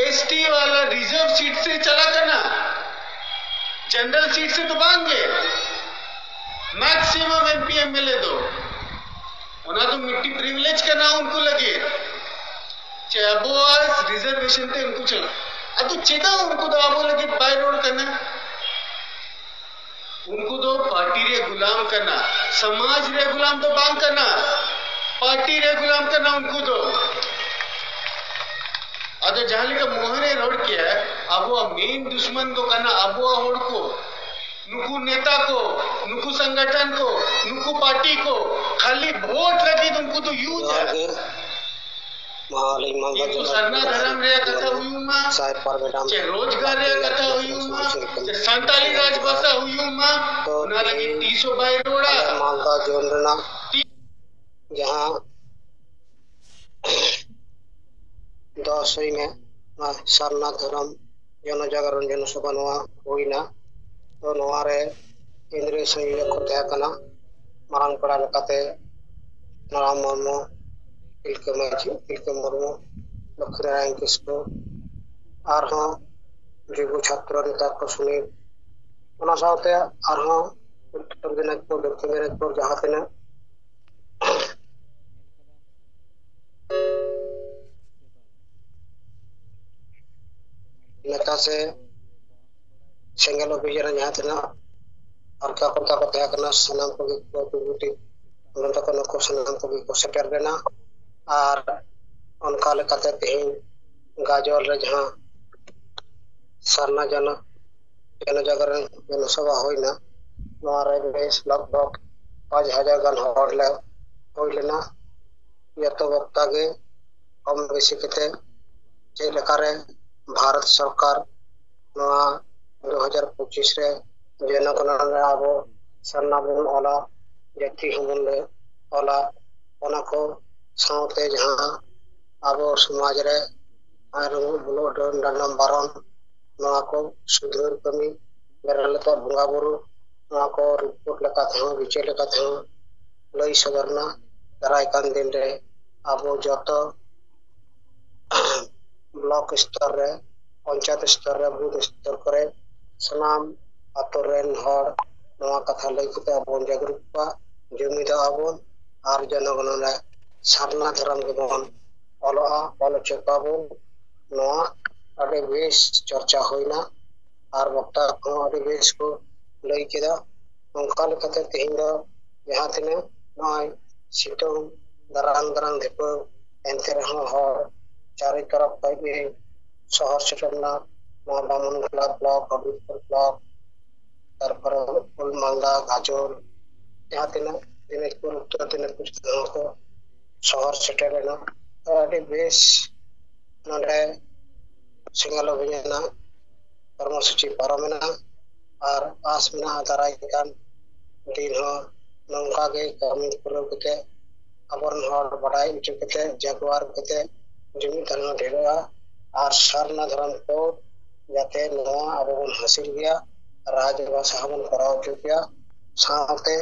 ᱮᱥ ᱴᱤ ᱣᱟᱞᱟ ᱨᱤᱡᱟᱨᱵᱷ ᱥᱤᱴ ᱥᱮ ᱪᱟᱞᱟᱜ ᱠᱟᱱᱟ, ᱡᱮᱱᱟᱨᱮᱞ ᱥᱤᱴ ᱥᱮ ᱫᱚ ᱵᱟᱝ ᱜᱮ᱾ Maximum M P M L A ᱫᱚ ᱚᱱᱟ ᱫᱚ ᱢᱤᱫᱴᱤᱡ ᱯᱨᱤᱵᱤᱞᱮᱡᱽ ᱠᱟᱱᱟ ᱩᱱᱠᱩ ᱞᱟᱹᱜᱤᱫ, ᱪᱮ ᱟᱵᱚᱣᱟᱜ ᱨᱤᱡᱟᱨᱵᱷᱮᱥᱚᱱ ᱛᱮ ᱩᱱᱠᱩ ᱪᱟᱞᱟᱜ᱾ ᱟᱫᱚ ᱪᱮᱫᱟᱜ ᱩᱱᱠᱩ ᱫᱚ ᱟᱵᱚ ᱞᱟᱹᱜᱤᱫ ᱵᱟᱭ ᱨᱚᱲ ᱠᱟᱱᱟ? ᱩᱱᱠᱩ ᱫᱚ ᱯᱟᱨᱴᱤ ᱨᱮ ᱜᱩᱞᱟᱢ ᱠᱟᱱᱟ, ᱥᱚᱢᱟᱡᱽ ᱨᱮ ᱜᱩᱞᱟᱢ ᱫᱚ ᱵᱟᱝ ᱠᱟᱱᱟ, ᱯᱟᱨᱴᱤ ᱨᱮ ᱜᱩᱞᱟᱢ ᱠᱟᱱᱟ ᱩᱱᱠᱩ ᱫᱚ᱾ ᱟᱫᱚ ᱡᱟᱦᱟᱸ ᱞᱮᱠᱟ ᱢᱳᱦᱚᱱ ᱮ ᱨᱚᱲ ᱠᱮᱭᱟ, ᱟᱵᱚᱣᱟᱜ ᱢᱮᱱ ᱫᱩᱥᱢᱟᱱ ᱫᱚ ᱠᱟᱱᱟ ᱟᱵᱚᱣᱟᱜ ᱦᱚᱲ ᱠᱚ, ᱱᱩᱠᱩ ᱱᱮᱛᱟ ᱠᱚ, ᱱᱩᱠᱩ ᱥᱚᱝᱜᱚᱴᱷᱚᱱ ᱠᱚ, ᱱᱩᱠᱩ ᱯᱟᱨᱴᱤ ᱠᱚ, ᱠᱷᱟᱹᱞᱤ ᱵᱷᱳᱴ ᱞᱟᱹᱜᱤᱫ ᱩᱱᱠᱩ ᱫᱚ ᱤᱭᱩᱡᱽ ᱡᱚᱦᱟᱨ ᱜᱮ᱾ ᱢᱟ ᱟᱹᱞᱤᱧ ᱢᱟᱞᱫᱟ ᱠᱤᱱᱛᱩ ᱡᱮᱞᱟ ᱥᱟᱨᱱᱟ ᱨᱮᱱᱟᱜ ᱫᱷᱚᱨᱚᱢ ᱨᱮᱭᱟᱜ ᱠᱟᱛᱷᱟ ᱦᱩᱭᱩᱜ ᱢᱟ, ᱥᱟᱭ ᱯᱟᱨᱜᱟᱱᱟ ᱪᱮ ᱨᱳᱡᱽᱜᱟᱨ ᱨᱮᱭᱟᱜ ᱠᱟᱛᱷᱟ ᱦᱩᱭᱩᱜ ᱢᱟ, ᱥᱟᱱᱛᱟᱞᱤ ᱨᱟᱡᱽ ᱵᱷᱟᱥᱟ ᱦᱩᱭᱩᱜ ᱢᱟ, ᱛᱚ ᱚᱱᱟ ᱞᱟᱹᱜᱤᱫ ᱛᱤᱥ ᱦᱚᱸ ᱵᱟᱭ ᱨᱚᱲᱟ᱾ ᱢᱟᱞᱫᱟ ᱡᱳᱱ ᱨᱮᱱᱟᱜ ᱡᱟᱦᱟᱸ ᱫᱚᱥ ᱢᱮ ᱱᱚᱣᱟ ᱥᱟᱨᱱᱟ ᱫᱷᱚᱨᱚᱢ ᱡᱚᱱᱚ ᱡᱟᱜᱽᱨᱚᱱ ᱡᱚᱱᱚ ᱥᱚᱵᱷᱟ ᱱᱚᱣᱟ ᱦᱩᱭᱱᱟ᱾ ᱛᱚ ᱱᱚᱣᱟ ᱨᱮ ᱠᱮᱱᱫᱨᱤᱭᱚ ᱥᱚᱝᱭᱳᱡᱚᱠ ᱠᱚ ᱛᱟᱦᱮᱸ ᱠᱟᱱᱟ ᱢᱟᱨᱟᱝ ᱯᱮᱲᱟ ᱞᱮᱠᱟᱛᱮ ᱨᱟᱢ ᱢᱩᱨᱢᱩ, ᱛᱤᱞᱠᱟᱹ ᱢᱟᱹᱡᱷᱤ, ᱛᱤᱞᱠᱟᱹ ᱢᱩᱨᱢᱩ, ᱞᱚᱠᱠᱷᱤᱱᱟᱨᱟᱭᱚᱱ ᱠᱤᱥᱠᱩ, ᱟᱨᱦᱚᱸ ᱡᱩᱵᱚ ᱪᱷᱟᱛᱨᱚ ᱱᱮᱛᱟ ᱠᱚ ᱥᱩᱱᱤᱞ, ᱚᱱᱟ ᱥᱟᱶᱛᱮ ᱟᱨᱦᱚᱸ ᱩᱛᱛᱚᱨ ᱫᱤᱱᱟᱡᱽᱯᱩᱨ, ᱫᱚᱠᱠᱷᱤᱱ ᱫᱤᱱᱟᱡᱽᱯᱩᱨ ᱡᱟᱦᱟᱸ ᱛᱤᱱᱟᱹᱜ ᱱᱮᱛᱟ ᱥᱮ ᱥᱮᱸᱜᱮᱞ ᱚᱵᱷᱤᱡᱟᱱ ᱨᱮ ᱡᱟᱦᱟᱸ ᱛᱤᱱᱟᱹᱜ ᱟᱨᱠᱟ ᱠᱚᱨᱛᱟ ᱠᱚ ᱛᱟᱦᱮᱸ ᱠᱟᱱᱟ, ᱥᱟᱱᱟᱢ ᱠᱚᱜᱮ ᱠᱚ ᱰᱤᱯᱩᱴᱤ ᱱᱚᱰᱮ ᱠᱚ ᱱᱩᱠᱩ ᱥᱟᱱᱟᱢ ᱠᱚᱜᱮ ᱠᱚ ᱥᱮᱴᱮᱨ ᱞᱮᱱᱟ᱾ ᱟᱨ ᱚᱱᱠᱟ ᱞᱮᱠᱟᱛᱮ ᱛᱮᱦᱮᱧ ᱜᱟᱡᱚᱞ ᱨᱮ ᱡᱟᱦᱟᱸ ᱥᱟᱨᱱᱟ ᱡᱚᱱᱚ ᱡᱚᱱᱚ ᱡᱟᱜᱽᱨᱚᱱ ᱡᱚᱱᱚᱥᱚᱵᱷᱟ ᱦᱩᱭᱱᱟ, ᱱᱚᱣᱟ ᱨᱮ ᱵᱮᱥ ᱞᱟᱜᱽ ᱵᱷᱟᱜᱽ ᱯᱟᱸᱪ ᱦᱟᱡᱟᱨ ᱜᱟᱱ ᱦᱚᱲ ᱞᱮ ᱦᱩᱭ ᱞᱮᱱᱟ᱾ ᱡᱚᱛᱚ ᱵᱚᱠᱛᱟ ᱜᱮ ᱠᱚᱢ ᱵᱮᱥᱤ ᱠᱟᱛᱮ ᱪᱮᱫ ᱞᱮᱠᱟᱨᱮ ᱵᱷᱟᱨᱚᱛ ᱥᱚᱨᱠᱟᱨ ᱱᱚᱣᱟ ᱫᱩ ᱦᱟᱡᱟᱨ ᱯᱚᱸᱪᱤᱥ ᱨᱮ ᱡᱚᱱᱚᱜᱚᱱᱚᱱᱟ ᱨᱮ ᱟᱵᱚ ᱥᱟᱨᱱᱟ ᱵᱚᱱ ᱚᱞᱟ, ᱡᱟᱹᱛᱤ ᱦᱚᱸᱵᱚᱱ ᱞᱮ ᱚᱞᱟ, ᱚᱱᱟ ᱠᱚ ᱥᱟᱶᱛᱮ ᱡᱟᱦᱟᱸ ᱟᱵᱚ ᱥᱚᱢᱟᱡᱽ ᱨᱮ ᱟᱨ ᱵᱩᱞᱩᱜ ᱰᱟᱹᱱ ᱰᱟᱸᱰᱚᱢ ᱵᱟᱨᱚᱱ, ᱱᱚᱣᱟ ᱠᱚ ᱥᱩᱫᱷᱟᱹᱨ ᱠᱟᱹᱢᱤ, ᱵᱮᱨᱮᱞ ᱟᱛᱮ ᱵᱚᱸᱜᱟ ᱵᱩᱨᱩ, ᱱᱚᱣᱟ ᱠᱚ ᱨᱤᱯᱳᱨᱴ ᱞᱮᱠᱟ ᱛᱮᱦᱚᱸ, ᱵᱤᱪᱟᱹᱨ ᱞᱮᱠᱟ ᱛᱮᱦᱚᱸ ᱞᱟᱹᱭ ᱥᱚᱫᱚᱨ ᱨᱮᱱᱟᱜ ᱫᱟᱨᱟᱭ ᱠᱟᱱ ᱫᱤᱱ ᱨᱮ ᱟᱵᱚ ᱡᱚᱛᱚ ᱵᱞᱚᱠ ᱥᱛᱚᱨ ᱨᱮ, ᱯᱚᱧᱪᱟᱭᱮᱛ ᱥᱛᱚᱨ ᱨᱮ, ᱵᱩᱛᱷ ᱥᱛᱚᱨ ᱠᱚᱨᱮ ᱥᱟᱱᱟᱢ ᱟᱛᱳ ᱨᱮᱱ ᱦᱚᱲ ᱱᱚᱣᱟ ᱠᱟᱛᱷᱟ ᱞᱟᱹᱭ ᱠᱟᱛᱮ ᱟᱵᱚ ᱵᱚᱱ ᱡᱟᱜᱽᱨᱩᱛ ᱠᱚᱣᱟ, ᱡᱩᱢᱤᱫᱚᱜ ᱟᱵᱚᱱ ᱟᱨ ᱡᱚᱱᱚᱜᱚᱱᱚᱱᱟ ᱨᱮ ᱥᱟᱨᱱᱟ ᱫᱷᱚᱨᱚᱢ ᱜᱮᱵᱚᱱ ᱚᱞᱚᱜᱼᱟ, ᱚᱞ ᱦᱚᱪᱚ ᱠᱚᱣᱟ ᱵᱚᱱ᱾ ᱱᱚᱣᱟ ᱟᱹᱰᱤ ᱵᱮᱥ ᱪᱚᱨᱪᱟ ᱦᱩᱭᱱᱟ ᱟᱨ ᱵᱚᱠᱛᱟ ᱠᱚᱦᱚᱸ ᱟᱹᱰᱤ ᱵᱮᱥ ᱠᱚ ᱞᱟᱹᱭ ᱠᱮᱫᱟ᱾ ᱚᱱᱠᱟ ᱞᱮᱠᱟᱛᱮ ᱛᱮᱦᱮᱧ ᱫᱚ ᱡᱟᱦᱟᱸ ᱛᱤᱱᱟᱹᱜ ᱱᱚᱜᱼᱚᱭ ᱥᱤᱛᱩᱝ ᱫᱟᱨᱟᱝ ᱫᱟᱨᱟᱝ ᱫᱷᱤᱯᱟᱹᱣ, ᱮᱱᱛᱮ ᱨᱮᱦᱚᱸ ᱦᱚᱲ ᱪᱟᱨᱮ ᱛᱚᱨᱚᱯ ᱠᱷᱚᱱ ᱜᱮ ᱥᱚᱦᱚᱨ ᱥᱮᱴᱮᱨ ᱞᱮᱱᱟ᱾ ᱱᱚᱣᱟ ᱵᱟᱢᱩᱱ ᱠᱞᱟᱵᱽ ᱵᱞᱚᱠ, ᱦᱚᱵᱤᱵᱽᱯᱩᱨ ᱵᱞᱚᱠ, ᱛᱟᱨᱯᱚᱨᱮ ᱩᱞ ᱢᱟᱞᱫᱟ, ᱜᱟᱡᱚᱞ, ᱡᱟᱦᱟᱸ ᱛᱤᱱᱟᱹᱜ ᱫᱤᱱᱟᱡᱽᱯᱩᱨ, ᱩᱛᱛᱚᱨ ᱫᱤᱱᱟᱡᱽᱯᱩᱨ ᱥᱮᱫ ᱦᱚᱸ ᱠᱚ ᱥᱚᱦᱚᱨ ᱥᱮᱴᱮᱨ ᱞᱮᱱᱟ᱾ ᱛᱚ ᱟᱹᱰᱤ ᱵᱮᱥ ᱱᱚᱰᱮ ᱥᱮᱸᱜᱮᱞ ᱚᱵᱷᱤᱡᱟᱱ ᱨᱮᱱᱟᱜ ᱠᱚᱨᱢᱚᱥᱩᱪᱤ ᱯᱟᱨᱚᱢᱮᱱᱟ ᱟᱨ ᱟᱥ ᱢᱮᱱᱟᱜᱼᱟ ᱫᱟᱨᱟᱭ ᱠᱟᱱ ᱫᱤᱱ ᱦᱚᱸ ᱱᱚᱝᱠᱟ ᱜᱮ ᱠᱟᱹᱢᱤ ᱯᱩᱨᱟᱹᱣ ᱠᱟᱛᱮ ᱟᱵᱚᱨᱮᱱ ᱦᱚᱲ ᱵᱟᱰᱟᱭ ᱦᱚᱪᱚ ᱠᱟᱛᱮ ᱡᱟᱜᱽᱣᱟᱨ ᱠᱟᱛᱮ ᱡᱩᱢᱤᱫ ᱫᱷᱟᱨᱟ ᱰᱷᱮᱨᱚᱜᱼᱟ ᱟᱨ ᱥᱟᱨᱱᱟ ᱫᱷᱚᱨᱚᱢ ᱠᱚ ᱡᱟᱛᱮ ᱱᱚᱣᱟ ᱟᱵᱚ ᱵᱚᱱ ᱦᱟᱹᱥᱤᱞ ᱜᱮᱭᱟ, ᱨᱟᱡᱽ ᱵᱷᱟᱥᱟ ᱦᱚᱸᱵᱚᱱ ᱠᱚᱨᱟᱣ ᱦᱚᱪᱚ ᱜᱮᱭᱟ᱾ ᱥᱟᱶᱛᱮ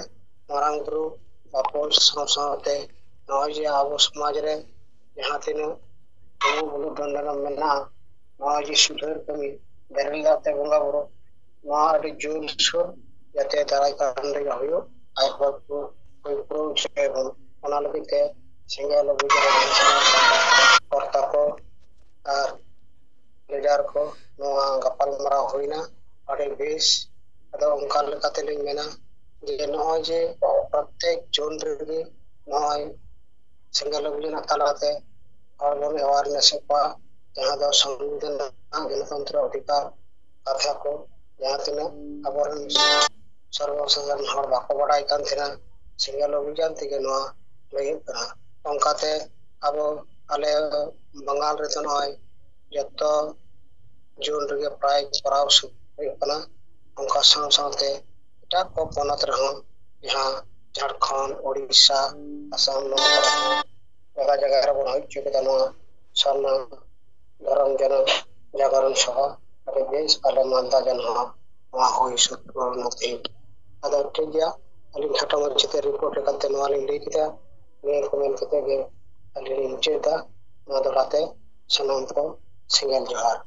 ᱢᱟᱨᱟᱝ ᱵᱩᱨᱩ ᱵᱟᱯᱚᱞ ᱥᱟᱶ ᱥᱟᱶᱛᱮ ᱱᱚᱜᱼᱚᱭ ᱡᱮ ᱟᱵᱚ ᱥᱚᱢᱟᱡᱽ ᱨᱮ ᱡᱟᱦᱟᱸ ᱛᱤᱱᱟᱹᱜ ᱵᱩᱞᱩᱜ ᱰᱟᱹᱱ ᱰᱟᱸᱰᱚᱢ ᱢᱮᱱᱟᱜᱼᱟ, ᱱᱚᱣᱟ ᱡᱮ ᱥᱩᱫᱷᱟᱹᱨ ᱠᱟᱹᱢᱤ, ᱵᱮᱨᱮᱞ ᱫᱟᱜ ᱛᱮ ᱵᱚᱸᱜᱟ ᱵᱩᱨᱩ, ᱱᱚᱣᱟ ᱟᱹᱰᱤ ᱡᱳᱨᱥᱳᱨ ᱡᱟᱛᱮ ᱫᱟᱨᱟᱭ ᱠᱟᱱ ᱨᱮᱜᱮ ᱦᱩᱭᱩᱜ, ᱟᱨ ᱦᱩᱭ ᱯᱩᱨᱟᱹᱣ ᱦᱚᱪᱚᱭᱟᱵᱚᱱ᱾ ᱚᱱᱟ ᱞᱟᱹᱜᱤᱫ ᱛᱮ ᱥᱮᱸᱜᱮᱞ ᱚᱵᱷᱤᱡᱟᱱ ᱨᱮᱱ ᱥᱟᱱᱟᱢ ᱠᱚᱨᱛᱟ ᱠᱚ ᱟᱨ ᱞᱤᱰᱟᱨ ᱠᱚ ᱱᱚᱣᱟ ᱜᱟᱯᱟᱞ ᱢᱟᱨᱟᱣ ᱦᱩᱭᱱᱟ, ᱟᱹᱰᱤ ᱵᱮᱥ᱾ ᱟᱫᱚ ᱚᱱᱠᱟ ᱞᱮᱠᱟᱛᱮᱞᱤᱧ ᱢᱮᱱᱟ ᱡᱮ ᱱᱚᱜᱼᱚᱭ ᱡᱮ ᱯᱨᱚᱛᱮᱠ ᱡᱳᱱ ᱨᱮᱜᱮ ᱱᱚᱜᱼᱚᱭ ᱥᱮᱸᱜᱮᱞ ᱚᱵᱷᱤᱡᱟᱱ ᱛᱟᱞᱟᱛᱮ ᱦᱚᱲ ᱵᱚᱱ awareness ᱮᱫ ᱠᱚᱣᱟ, ᱡᱟᱦᱟᱸ ᱫᱚ ᱥᱚᱝᱵᱤᱫᱷᱟᱱ ᱨᱮᱱᱟᱜ ᱜᱚᱱᱚᱛᱚᱱᱛᱨᱚ ᱚᱫᱷᱤᱠᱟᱨ ᱠᱟᱛᱷᱟ ᱠᱚ, ᱡᱟᱦᱟᱸ ᱛᱤᱱᱟᱹᱜ ᱟᱵᱚᱨᱮᱱ ᱥᱚᱨᱵᱚ ᱥᱟᱫᱷᱟᱨᱚᱱ ᱦᱚᱲ ᱵᱟᱠᱚ ᱵᱟᱰᱟᱭ ᱠᱟᱱ ᱛᱟᱦᱮᱱᱟ᱾ ᱥᱮᱸᱜᱮᱞ ᱚᱵᱷᱤᱡᱟᱱ ᱛᱮᱜᱮ ᱱᱚᱣᱟ ᱞᱟᱹᱭ ᱦᱩᱭᱩᱜ ᱠᱟᱱᱟ᱾ ᱚᱱᱠᱟᱛᱮ ᱟᱵᱚ, ᱟᱞᱮ ᱵᱟᱝᱜᱟᱞ ᱨᱮᱫᱚ ᱱᱚᱜᱼᱚᱭ ᱡᱚᱛᱚ ᱡᱩᱱ ᱨᱮᱜᱮ ᱯᱨᱟᱭ ᱠᱚᱨᱟᱣ ᱥᱩᱨᱩ ᱦᱩᱭᱩᱜ ᱠᱟᱱᱟ᱾ ᱚᱱᱠᱟ ᱥᱟᱶ ᱥᱟᱶᱛᱮ ᱮᱴᱟᱜ ᱠᱚ ᱯᱚᱱᱚᱛ ᱨᱮᱦᱚᱸ, ᱡᱟᱦᱟᱸ ᱡᱷᱟᱲᱠᱷᱚᱸᱰ, ᱳᱰᱤᱥᱟ, ᱟᱥᱟᱢ, ᱱᱚᱣᱟ ᱠᱚᱨᱮ ᱦᱚᱸ ᱡᱟᱭᱜᱟ ᱡᱟᱭᱜᱟ ᱨᱮᱵᱚᱱ ᱦᱩᱭ ᱦᱚᱪᱚ ᱠᱮᱫᱟ ᱱᱚᱣᱟ ᱥᱟᱨᱱᱟ ᱫᱷᱚᱨᱚᱢ ᱡᱚᱱ ᱡᱟᱜᱚᱨᱚᱱ ᱥᱚᱵᱷᱟ᱾ ᱟᱹᱰᱤ ᱵᱮᱥ ᱟᱞᱮ ᱢᱟᱞᱫᱟ ᱡᱚᱱ ᱦᱚᱸ ᱱᱚᱣᱟ ᱦᱩᱭ ᱥᱩᱨ ᱯᱩᱨᱟᱹᱣ ᱮᱱᱟ ᱛᱮᱦᱮᱧ᱾ ᱟᱫᱚ ᱴᱷᱤᱠ ᱜᱮᱭᱟ, ᱟᱹᱞᱤᱧ ᱠᱷᱟᱴᱚ ᱢᱟᱪᱷᱟᱛᱮ ᱨᱤᱯᱳᱨᱴ ᱞᱮᱠᱟᱛᱮ ᱱᱚᱣᱟ ᱞᱤᱧ ᱞᱟᱹᱭ ᱠᱮᱫᱟ᱾ ᱱᱤᱭᱟᱹ ᱠᱚ ᱢᱮᱱ ᱠᱟᱛᱮ ᱜᱮ ᱟᱹᱞᱤᱧ ᱞᱤᱧ ᱢᱩᱪᱟᱹᱫ ᱮᱫᱟ᱾ ᱱᱚᱣᱟ ᱫᱚᱦᱲᱟᱛᱮ ᱥᱟᱱᱟᱢ ᱠᱚ ᱥᱮᱸᱜᱮᱞ ᱡᱚᱦᱟᱨ᱾